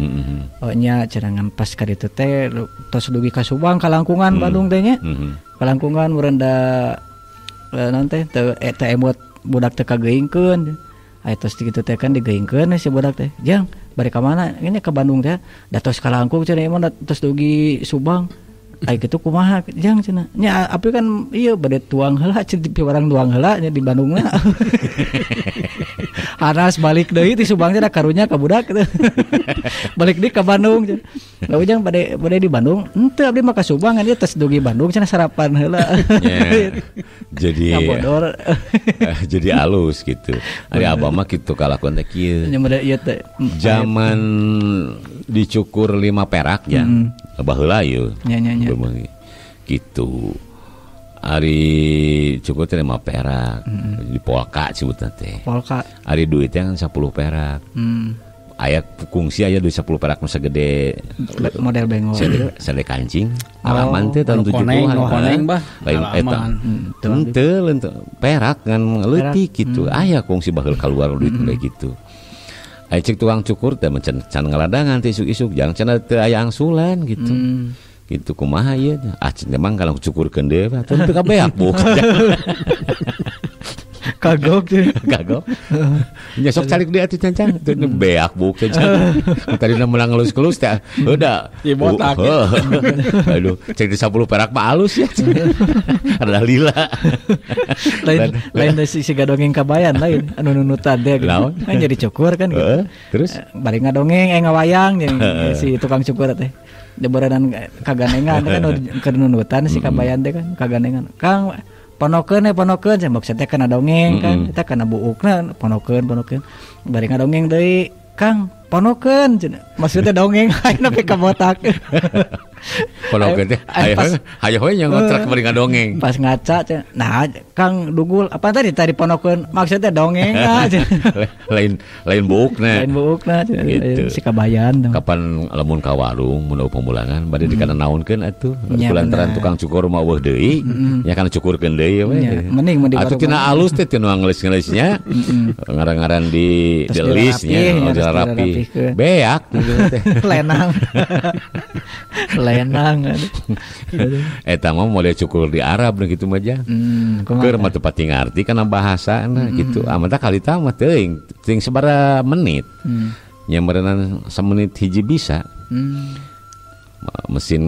oh nya cenah ngan pas ka ditu teh tos dugi ka Subang kalangkungan Bandung teh nya kalangkungan meureun da naon teh teu emot budak teh kageuingkeun aya tos kitu teh kan digeuingkeun si budak teh jang bade ka mana ini ka Bandung teh da tos kalangkung cenah emot tos dugi Subang ai kitu kumaha jang cenah nya api kan ieu bade tuang heula cenah piwarang tuang heula nya di Bandungna haras balik deui ti Subang teh da karunya ka budak kitu balik deui ka Bandung cenah da ujang bade di Bandung henteu abdi mah ka Subang ieu tos dugi Bandung cenah sarapan heula jadi kabodor jadi alus gitu ari abah mah kitu kalakuan teh kieu zaman dicukur 5 perak ya baheula ieu nya gitu ari cukur teh 5 perak di polka sebutna teh polka ari duitnya kan 10 perak aya kungsi aya duit 10 perak nu sagede model bengol sede kancing alaman teh tahun 70-an koneng bah lain eta henteu perak ngan leutik gitu aya kungsi baheula kaluar duit kayak gitu ai cek tukang cukur teh can ngaladangan teh isuk-isuk jangan cenah teu aya angsulan gitu gitu kumaha ieu ah memang kalau cukurkeun deui mah teu kabeak bu kagok teh kagok nya sok calik deui atuh cancang teu beak buk cancang tadina meunang ngelus-ngelus teh udah botak aduh cek di 10 perak mah alus ya ada lila lain si gadongeng kabayan lain anu nunutan teh gitu kan jadi cukur kan gitu terus bari ngadongeng ngawayang si tukang cukur teh debaranan kaganengan kan keur nunutan si kabayan teh kan kaganengan Kang ponokeun cenah maksudna kana dongeng kan eta kana buukna ponokeun bari ngadongeng deui Kang ponokeun cenah maksudna dongeng ayeuna nepi ka botak ponokeun teh hayo we nya ngontrak bari ngadongeng pas ngaca cenah nah Kang dugul apa tadi ponokeun maksudna dongeng lain buukna gitu. Si kabayan kapan lamun ka warung mun pemulangan bade dikana naonkeun atuh kulantaran tukang cukur mah eueuh deui nya kana cukurkeun deui we mending mun di atuh tina alus teh tina ngelis-ngelisnya ngaran-ngaran di listnya rapi beak gitu teh lenang lenang eta mah model cukur di Arab nu kitu mah jang keur mah teu pati ngarti kana bahasana gitu amanta kalita mah teuing teuing sabaraha menit nya meureunna samenit hiji bisa mesin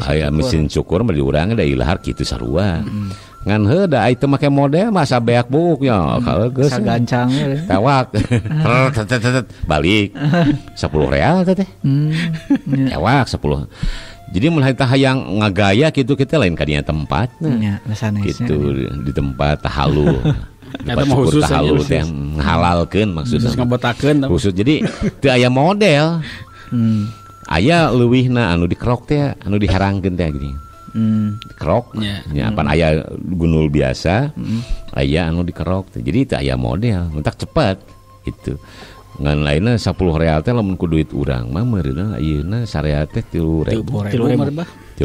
aya mesin cukur mah di urang da ilahar kitu sarua. Ngan heuh da ai teu make model masa beak buuk nya kalau geus sagancang tewak. Balik 10 real teh. Tewak 10. Jadi mun harita hayang ngagaya kitu kita lain kadinya tempat. Nya, gitu di tempat tahalu. Tempat khusus tahalu teh ngahalalkeun maksudna. Khusus ngabotakeun khusus. Jadi teu aya model. Aya leuwihna anu dikerok teh, anu diherangkeun teh gini. Dikerok. Nya pan aya gunul biasa, aya anu dikerok teh. Jadi teu aya model, mentak cepet gitu. Ngan lainna 10 real teh lamun ku duit urang mah meureunna ayeuna sareal teh 3.000. 30.000.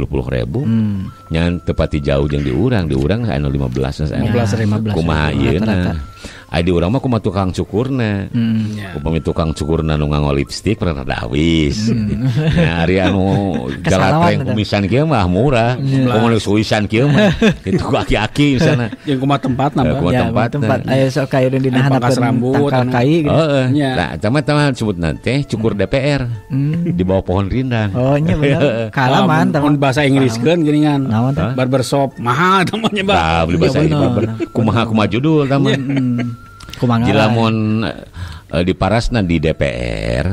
Nyan teu pati jauh jeung di urang anu 15 15. Kumaha ayeuna? Ai di urang mah kumaha tukang cukurna. Upami tukang cukurna nu nganggo lipstik pernah rada awis. Nya ari anu jalatreng kumisan kieu mah murah. Kumaha nu suisan kieu mah kitu ku aki-aki misalna. Jeung kumaha tempatna Bah. Kumaha tempat. Aya sok kayu dina handapeun tangkal kai gitu. Heeh. Nah, tama-tama sebutna teh cukur DPR. Di bawah pohon rindang. Oh nya bener. Kalaman mun bahasa Inggriskeun geuningan. Barbershop mahal tamanya Bah. Tah beli bahasa Inggris. Kumaha kumaha judul tama. Kumaha lamun di parasna di DPR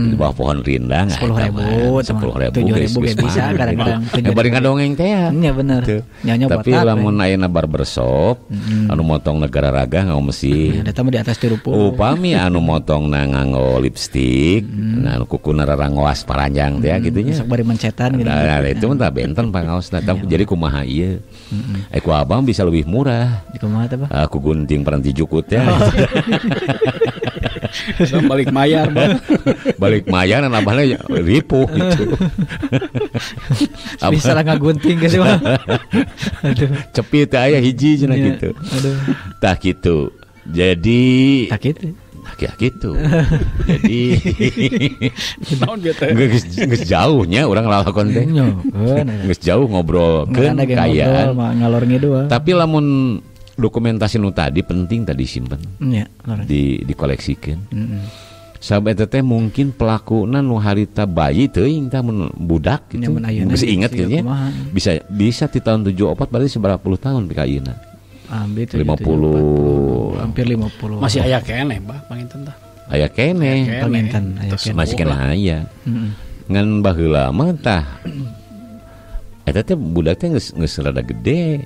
di bawah pohon rindang 10.000 10.000 7.000 bisa kadang-kadang bari ngadongeng teh nya bener. Tapi lamun ayeuna barbershop anu motong negara raga nganggo mesin eta mah di atas 30. Upami anu motongna nganggo lipstik nah anu kukuna rarangoas paranjang teh kitu nya sok bari mencetan gitu. Nah itu mah tah benten pangaosna jadi kumaha ieu ku abang bisa lebih murah. Kumaha teh Bah? Ku gunting peranti jukut ya. Balik mayar, Bang. Balik mayar dan abahnya ripuh gitu. Bisa lah ngagunting ke sih, Bang. Aduh. Cepi teh aya hiji cenah gitu. Aduh. Tah kitu. Jadi tah kitu. Tah kitu. Jadi naon bieu teh? Geus jauhnya urang lalakon teh. Geus jauh ngobrolkeun kayaan. Ngalor ngidul. Tapi lamun dokumentasi nu tadi penting tadi simpen. Nya, di dikoleksikeun. Sabab eta teh mungkin pelakuna nu harita bayi teuing tah mun budak gitu. Geus inget gitu nya. Bisa bisa di tahun 74 berarti seberapa puluh tahun pika ayeuna. Ambil 50 hampir 50. Masih aya keneh bah panginten tah. Aya keneh. Panginten aya keneh. Masih keneh aya. Ngan baheula mah tah eta teh budak teh geus rada gede.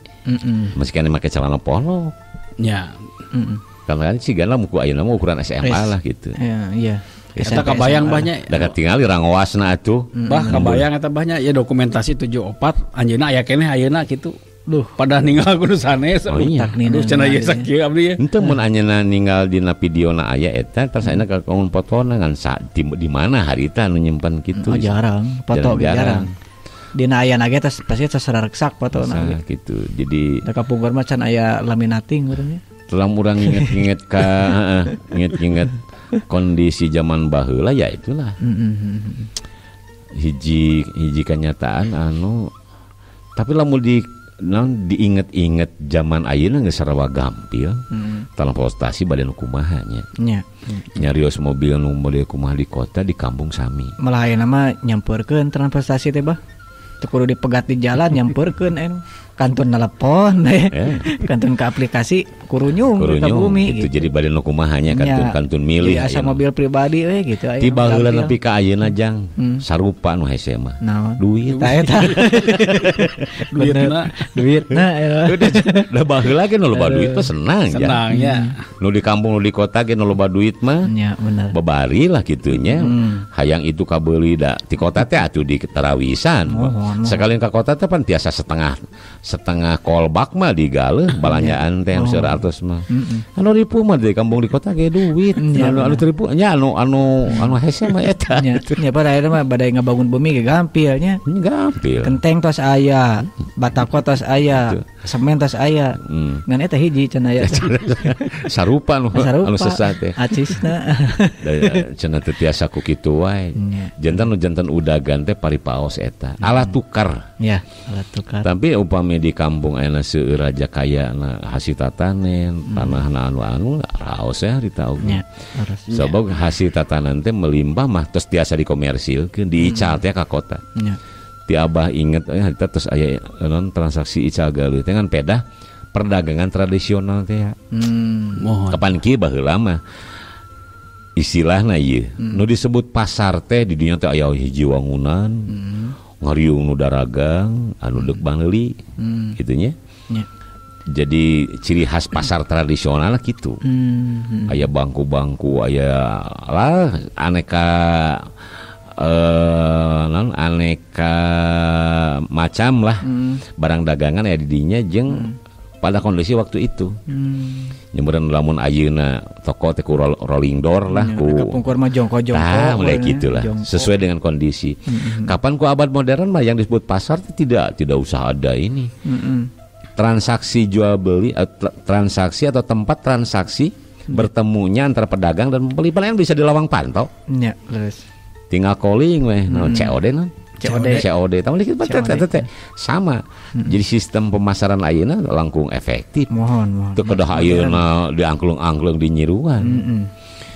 Masih keneh make celana polo. Nya. Kan sigana muku ayeuna mah ukuran SMA lah gitu. Iya, iya. Eta kabayang banyak. Da katingali rangoasna atuh. Bah kabayang eta banyak ya dokumentasi 74 anjeunna aya keneh ayeuna kitu. Duh, pada ninggal kudu sanes. Oh, iya. Duh, cenah ieu sakieu abdi ya. Henteu mun anjeunna ninggal dina videona aya eta terus ayeuna ka kaun fotona ngan di mana harita anu nyimpen kitu. Oh, jarang, foto jarang. Dina aya ge tos pasti tos rareksak fotona ge. Gitu. Jadi da kapungkur mah can aya laminating urangnya. Telah urang inget-inget ka heeh, inget-inget kondisi zaman baheula ya itulah. Hiji hiji kenyataan anu tapi lamun di non diinget-inget zaman ayeuna geus sarua gampil. Transportasi bade nu kumaha nya. Nya. Nyarios mobil nu model kumaha di kota di kampung sami. Malah ayeuna mah nyampeurkeun transportasi teh bah. Teu kudu dipegat di jalan nyampeurkeun anu. Kantun telepon kantun ke aplikasi kurunyung ke bumi gitu. Jadi bade nu kumaha nya kantun milih. Jadi asa mobil pribadi we gitu aya. Ti baheula nepi ka ayeuna jang sarupa nu hese mah. Duit. Tah eta. Duitna, duitna udah baheula ge nu loba duit mah senang ya. Senang ya. Nu di kampung nu di kota ge nu loba duit mah. Nya bener. Babari lah kitunya. Hayang itu kabeuli da di kota teh atuh di tarawisan. Sekalian ka kota teh pan tiasa setengah kolbak mah digaleuh balanjaan teh anu 100 mah. Anu ripu mah di kampung di kota ge duit. Anu ripu nya anu anu anu hese mah eta. Nya pada akhirnya mah badai ngabangun bumi ge gampil nya. Gampil. Kenteng tos aya, batako tos aya, semen tos aya. Ngan eta hiji cenah aya. Sarupa nu anu sesat teh. Acisna. Cenah teu tiasa ku kitu wae. Jantan nu jantan udagan teh paripaos eta. Alat tukar. Ya, alat tukar. Tapi upami di kampung ayeuna seueur raja kaya na hasil tatanen, tanahna anu-anu raos ya harita oge. Sabab hasil tatanan teh melimpah mah terus tiasa dikomersilkeun, diical teh ka kota. Nya. Ti abah inget harita terus aya non transaksi ical galuh teh ngan pedah Perdagangan tradisional teh ya. Kapan kieu baheula mah istilahna ieu nu disebut pasar teh di dinya teh aya hiji wangunan. Ngariung nu daragang anu deuk bangleuli kitu nya. Jadi ciri khas pasar tradisional gitu. Aya bangku-bangku, aya lah aneka aneka macam lah barang dagangan aya di dinya jeung pada kondisi waktu itu. Nyemuran lamun ayeuna toko teh ku rolling door lah ku kapungkur mah jongko-jongko. Tah mulai gitulah sesuai dengan kondisi. Kapan ku abad modern mah yang disebut pasar tidak usah ada ini. Transaksi jual beli, transaksi atau tempat transaksi bertemunya antara pedagang dan pembeli paling bisa di lawang pantau. Iya, terus. Tinggal calling weh, no, COD non. COD, tahu dikit teh sama. Jadi sistem pemasaran ayeuna langkung efektif. Mohon. Teu kedah ayeuna diangklung-angklung di nyiruan.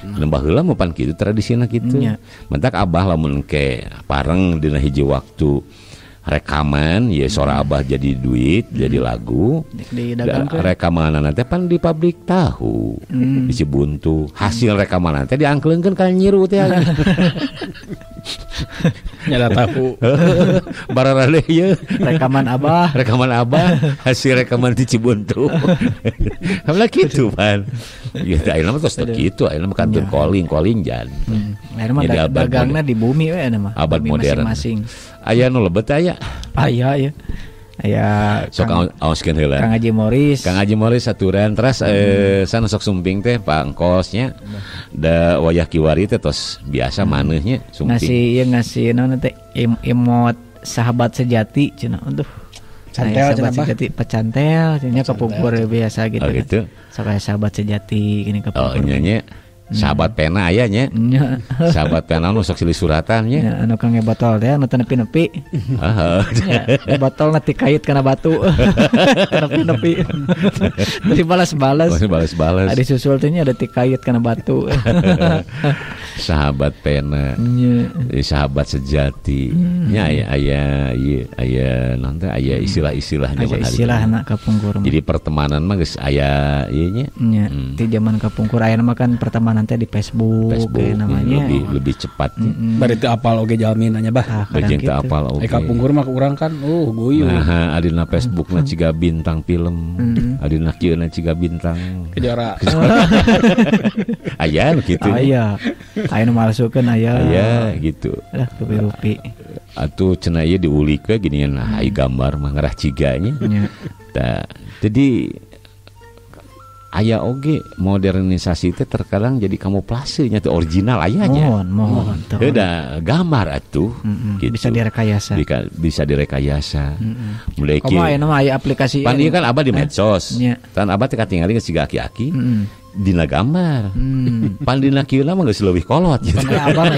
Nembah heula mah pan kitu tradisina kitu. Mentak abah lamun ke pareng dina hiji waktu rekaman ya sora abah jadi duit, jadi lagu. Rekaman teh pan di pabrik tahu di Cibuntu. Hasil rekaman teh diangkleungkeun ka nyiru teh. Nyala tahu. Bararade ieu rekaman abah. Rekaman abah hasil rekaman di Cibuntu. Halah kitu pan. Ya ayeuna mah tos kitu, ayeuna mah kantun calling jan. Ayeuna mah dagangna di bumi we ayeuna mah. Abad modern. Masing-masing. Aya nu lebet aya. Aya ya. Aya sok aoskeun heula. Kang Haji Moris. Kang Haji Moris saturan teras sana sok sumping teh pangkosnya. Da wayah kiwari teh tos biasa maneuhnya sumping. Ngasih ieu ngasih naon teh emot sahabat sejati cenah. Aduh. Cantel sahabat sejati pacantel cenah kapungkur biasa gitu. Oh, gitu. Sok aya sahabat sejati gini kapungkur. Oh nya nya. Sahabat pena aya nya. Sahabat pena nu sok silih suratan nya. Ya, anu kang botol teh anu teu nepi-nepi. Heeh. Botol na tikait kana batu. Nepi-nepi. Dari balas-balas. Balas-balas. Ada susul teh nya ada tikait kana batu. Sahabat pena. Sahabat sejati. Nya aya aya ieu aya naon teh aya istilah-istilah zaman hari. Istilahna kapungkur. Jadi pertemanan mah geus aya ieu nya. Nya, di zaman kapungkur aya mah kan pertemanan nanti di Facebook namanya lebih cepat. Bari teu apal oge jalmina nya bah. Bari teu apal oge. Kapungkur mah urang kan guyu. Nah, adina Facebookna ciga bintang film. Adina kieu na ciga bintang Kejora. Aya nu kitu. Aya. Aya nu malsukeun aya. Aya gitu. Alah rupi-rupi. Atuh cenah ieu diulik we ginian nah ai gambar mah ngerah ciga nya. Tah, jadi aya oge modernisasi teh terkadang jadi kamuflase nya teh original aya nya. Mohon. Heuda gambar atuh gitu. Bisa direkayasa. Bisa direkayasa. Mulai kieu. Komo aya mah aya aplikasi. Pan ieu kan abah di medsos. Tan abah teh katingali geus siga aki-aki. Dina gambar. Pan dina kieu mah geus leuwih kolot gitu. Pan abah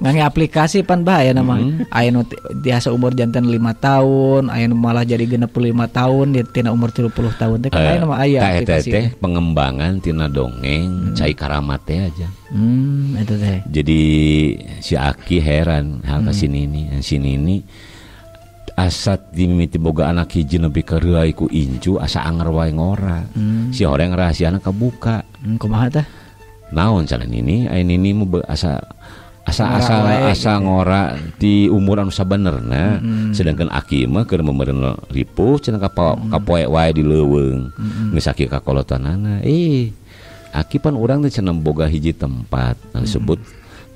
ngange aplikasi pan bah aya nama. Aya nu biasa umur janten 5 tahun, aya nu malah jadi 65 tahun di tina umur 30 tahun teh kan aya nama aya aplikasi. Teh pengembangan tina dongeng cai karamat teh aja. Eta teh. Jadi si Aki heran hal ka si Nini, si Nini asa dimimiti boga anak hiji nepi ka reuai ku incu asa anger wae ngora. Si horeng rahasiana kabuka. Kumaha tah? Naon cenah Nini? Aya Nini mah asa asa ngora di umur anu sabenerna. Sedangkan Aki mah keur memeureun ripuh cenah kapoe wae di leuweung. Geus aki kakolotanana. Aki pan urang teh cenah boga hiji tempat anu disebut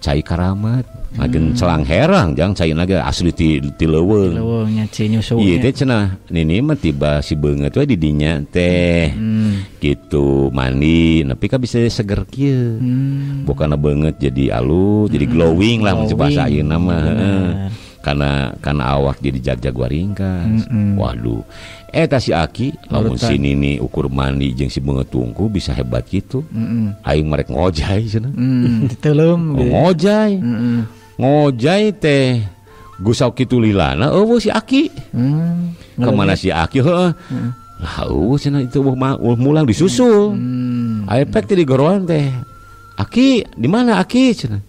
cai karamat. Makin celang herang jang cai naga asli ti leuweung. Leuweung nya ci nyusu. Ieu teh cenah nini mah tiba si beungeut we di dinya teh. Gitu mandi nepi ka bisa seger kieu. Bukanna beungeut jadi alus, jadi glowing lah mun bahasa ayeuna mah heeh. Karena awak jadi jag-jag waringkas. Waduh. Eta si Aki lamun si Nini ukur mandi jeung si beungeut tungku bisa hebat gitu. Aing merek ngojay cenah. Diteuleum gitu. Ngojay. Ngojay teh gusau kitu lilana eueuh si Aki. Kemana si Aki heuh. Lah eueuh cenah itu mulang disusul. Aya pek teh digoroan teh. Aki di mana Aki cenah.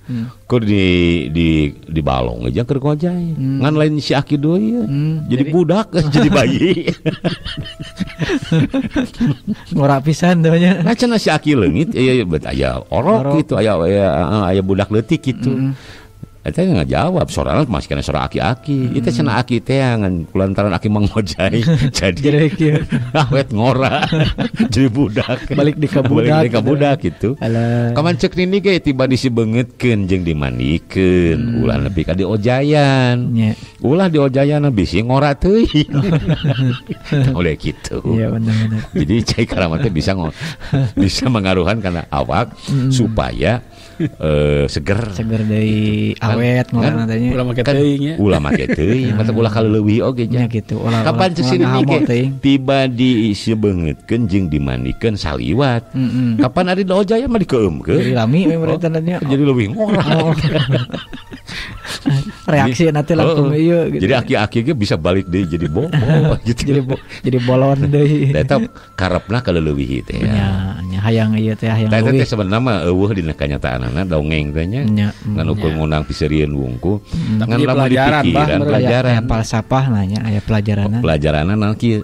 Keur di balong aja keur ngojay. Ngan lain si Aki deui. Jadi budak jadi bayi. Ngora pisan teh nya. Nah cenah si Aki leungit aya aya orok gitu aya aya budak leutik gitu. Eta ngajawab sorana masih kana sora aki-aki. Itu cenah aki teh ngan kulantaran aki mangojay jadi awet ngora jadi budak. Balik di ka budak. Balik di ka budak gitu. Kaman ceuk nini ge tiba disibeungeutkeun jeung dimandikeun, ulah nepi ka diojayan. Ulah diojayan bisi ngora teuing. Oleh kitu. Iya bener-bener. Jadi cai karamat teh bisa bisa mengaruhan kana awak supaya seger deui awet ngorana teh nya ulah make teuing nya ulah make teuing mata ulah kaleuwih oge nya kitu ulah kapan cek ge tiba disebeungeutkeun jeung dimandikeun saliwat kapan ari diojaya mah dikeumkeun jadi lami we mereka nya jadi leuwih ngora reaksi nanti langsung ieu gitu. Jadi aki-aki ge bisa balik deui jadi bobo gitu jadi bolon deui eta karepna kaleuwih teh nya hayang ieu teh hayang leuwih eta teh sebenarna mah eueuh dina kanyataanana dongeng teh nya ngan ukur ngundang piseurieun wungku ngan lamun dipikiran pelajaran falsafah lah nya aya pelajaranna pelajaranna naon kieu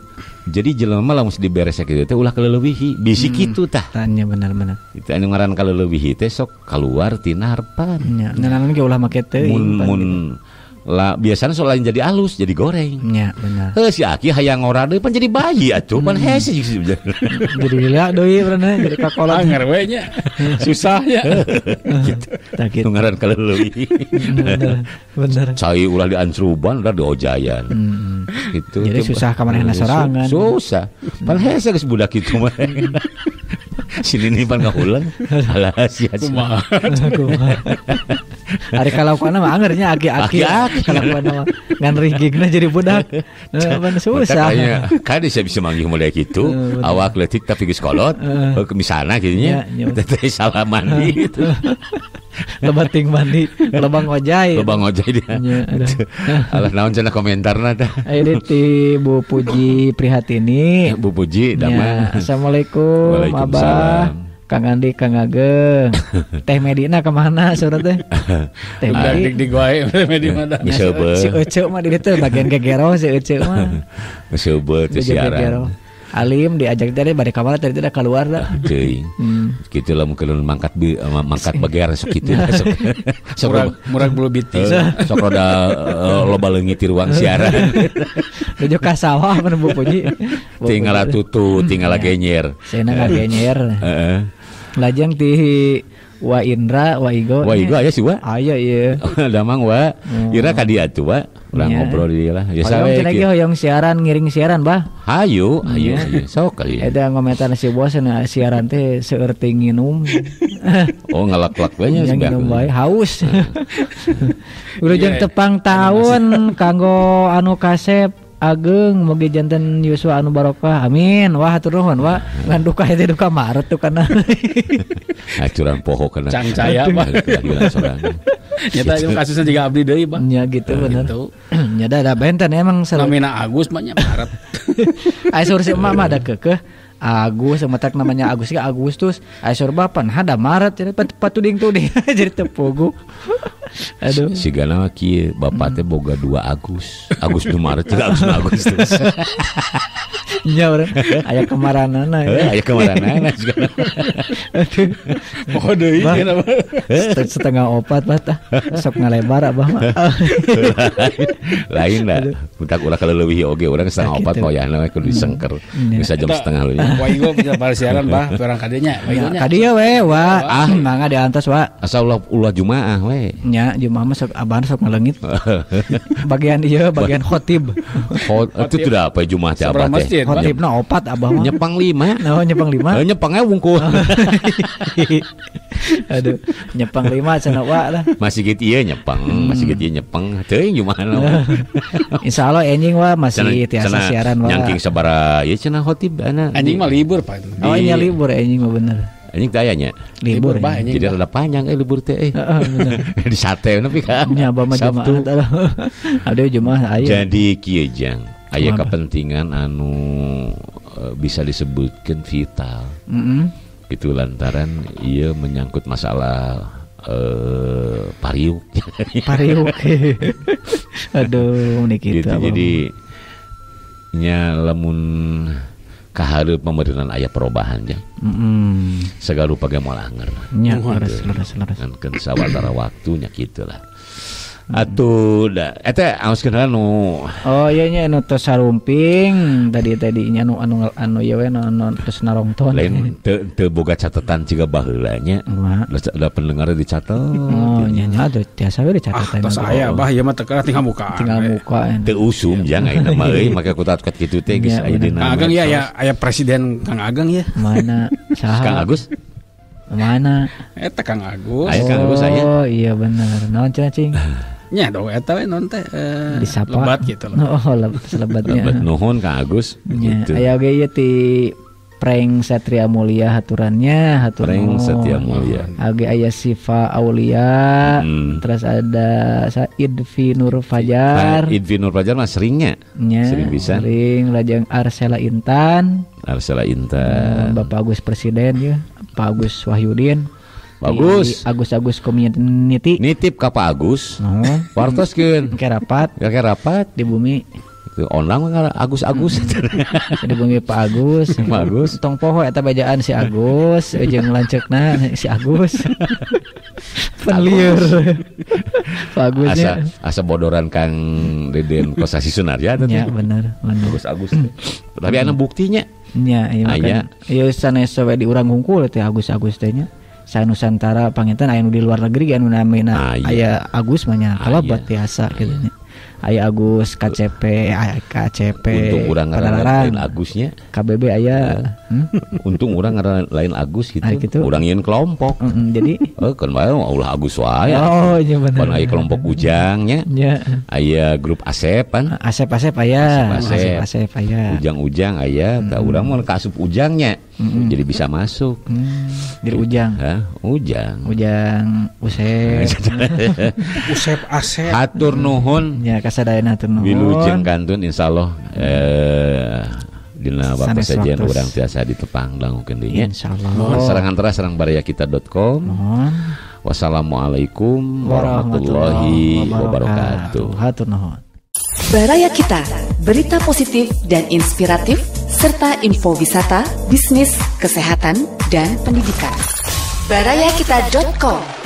jadi jelema lamun diberes sakitu teh ulah kaleuwihi bisi kitu tah tanya bener-bener itu anu ngaran kaleuwihi teh sok kaluar tina harepan nya naon ge ulah make teuing mun lah biasanya soal lain jadi alus jadi goreng nya bener heuh si aki hayang ngora deui pan jadi bayi atuh pan hese jadi lila deui bener jadi kakolot anger we nya susah nya gitu tah kitu ngaran kaleuwih bener cai ulah diancruban ulah diojayan gitu jadi susah ka manehna sorangan susah pan hese geus budak kitu mah sini nih pan ngahulang alah sia kumaha ari kalakuanna mah anger nya aki-aki kalakuanna mah ngan rigigna jadi budak pan susah kan bisa bisa manggih mulai kitu awak leutik tapi geus kolot misalna kitu nya teh salah mandi gitu lebating mandi lebang ojai dia alah naon cenah komentarna tah aya ti Bu Puji Prihatini Bu Puji damang Assalamualaikum Abah Kang Andi Kang Ageng Teh Medina kemana surat teh Teh Medi di wae Teh Medi mah si Ece mah di ditu bagian gegero si Ece mah geus heubeul teh siaran Alim diajak tadi bari kamar tadi tidak keluar dah. Teuing. Kitu lah mungkin mangkat bagear sok kitu sok. Murag bulu bitis. Sok rada loba leungit di ruang siaran. Nuju ka sawah mun Bu Puji. Tinggal tutu, tinggal genyer. Saena ngagenyer. Heeh. Lajeng ti Wa Indra, Wa Igo. Wa Igo aya sih wa. Aya ieu. Damang wa. Ira ka dieu atuh wa. Urang ngobrol di dieu lah. Ya sawe. Hoyong cenah hoyong siaran ngiring siaran bah. Hayu, hayu, hayu. Sok kali. Eta ngometan si bos na siaran teh seueur teh nginum. Oh ngalak-lak we nya nginum bae haus. Wilujeng tepang taun kanggo anu kasep ageng mugi janten yuswa anu barokah amin wah hatur nuhun wa ngan duka teh duka Maret tuh kana acuran poho kana cangcaya mah nyata itu kasusnya juga abdi deui Bang nya gitu bener nya da benten emang namina Agus mah nya Maret aya sur si emak mah da keukeuh Agus matak namanya Agus ke Agustus aya sur bapak nah da Maret jadi patuding-tuding jadi teu pogo. Aduh. Sigana mah kieu bapak teh boga dua Agus. Agus nu Maret jeung Agus nu Agustus. Nya urang aya kemaranana ya. Aya kemaranana sigana. Aduh. Poho deui kenapa? 3:30 bah tah. Sok ngalebar abah mah. Lain lah. Budak ulah kaleuwih oge urang 3:30 koyahna we kudu disengker. Bisa jam 1:30 leuwih. Wa Igo bisa bar siaran bah perang kadenya. Wa Igo nya. Ka dieu we wa. Mangga diantos wa. Asa ulah Jumaah we. Nya Jumaah mah sok abah sok ngaleungit. Bagian ieu bagian khotib. Itu tidak apa Jumaah teh abah teh. Khotibna 4 abah mah. Nyepang 5. Oh nyepang 5. Nyepang we wungkul. Aduh, nyepang 5 cenah wa lah. Masih gitu ieu nyepang, masih gitu ieu nyepang. Teuing Jumaah. Insyaallah enjing wa masih tiasa siaran wa. Nyangking sabaraha ieu cenah khotib ana. Anjing mah libur Pak itu. Oh nya libur anjing mah bener. Anjing teh aya nya. Libur bah anjing. Jadi rada panjang libur teh Heeh bener. Di sate nepi ka. Nya abah mah Jumaah. Aduh Jumaah aya. Jadi kieu jang, aya kepentingan anu bisa disebutkeun vital. Itu lantaran ieu menyangkut masalah pariuk. Pariuk. Aduh, niki gitu, jadi nya lamun kahareup pemerintahan aya perubahan nya. Segala rupa ge moal anger. Nya leres. Ngan sawatara waktu nya kitu lah. Atuh da eta aoskeun heula nu oh iya nya nu tos sarumping tadi nya nu anu ieu we nu tos narongton. Lain teu boga catatan ciga baheula nya. Da pendengar dicatet. Oh nya nya atuh tiasa we dicatetan. Ah tos aya bah ieu mah teu tinggal muka. Tinggal muka. Teu usum jang ayeuna mah euy make kutat-kutat kitu teh geus aya dina. Kang Ageng ya ya aya presiden Kang Ageng ya. Mana saha? Kang Agus. Mana? Eta Kang Agus. Aya Kang Agus aya. Oh iya bener. Naon cenah cing? Nya dong eta we non teh disapa lebat gitu loh. Oh, lebatnya. Lebat nuhun Kang Agus gitu. Aya oge ieu ti Preng Satria Mulia haturannya, hatur Preng Satria Mulia. Oge aya Sifa Aulia, terus ada Idvi Nur Fajar. Idvi Nur Fajar mah seringnya. Nya, sering bisa. Sering lajeng Arsela Intan. Arsela Intan. Bapak Agus Presiden ya, Pak Agus Wahyudin. Bagus. Agus Community. Nitip ka Pak Agus. Wartoskeun. Ke rapat. Ke rapat di bumi. Itu onang Agus. Di bumi Pak Agus. Pak Agus. Tong poho eta bajaan si Agus, jeung lanceukna si Agus. Penliur. Pak Agusnya. Asa bodoran Kang Deden Kosasi Sunarya teh. Ya bener. Agus. Tapi ana buktinya. Nya, ieu kan. Ieu sanes we di urang hungkul teh Agus teh nya. Sanusantara panginten aya nu di luar negeri anu namina aya Agus mah nya kalabat biasa kitu nya. Aya Agus KCP, aya KCP. Untung urang ngaran lain Agusnya. KBB aya. Untung urang ngaran lain Agus gitu. Gitu. Urang yeun kelompok. Jadi kan bae ulah Agus wae. Oh iya bener. Pan aya kelompok Ujang nya. Aya grup Asep pan. Asep aya. Asep aya. Ujang-ujang aya, tah urang mah kaasup Ujangnya. Jadi bisa masuk. Jadi Ujang. Hah? Ujang. Ujang Usep. Usep Asep. Hatur nuhun. Ya kasadayana hatur nuhun. Wilujeng kantun insyaallah dina waktu sajian urang tiasa ditepang dangukeun deui nya. Insyaallah. Sareng antara sareng barayakita.com. Wassalamualaikum warahmatullahi wabarakatuh. Hatur nuhun. Baraya Kita, berita positif dan inspiratif serta info wisata, bisnis, kesehatan, dan pendidikan. Barayakita.com.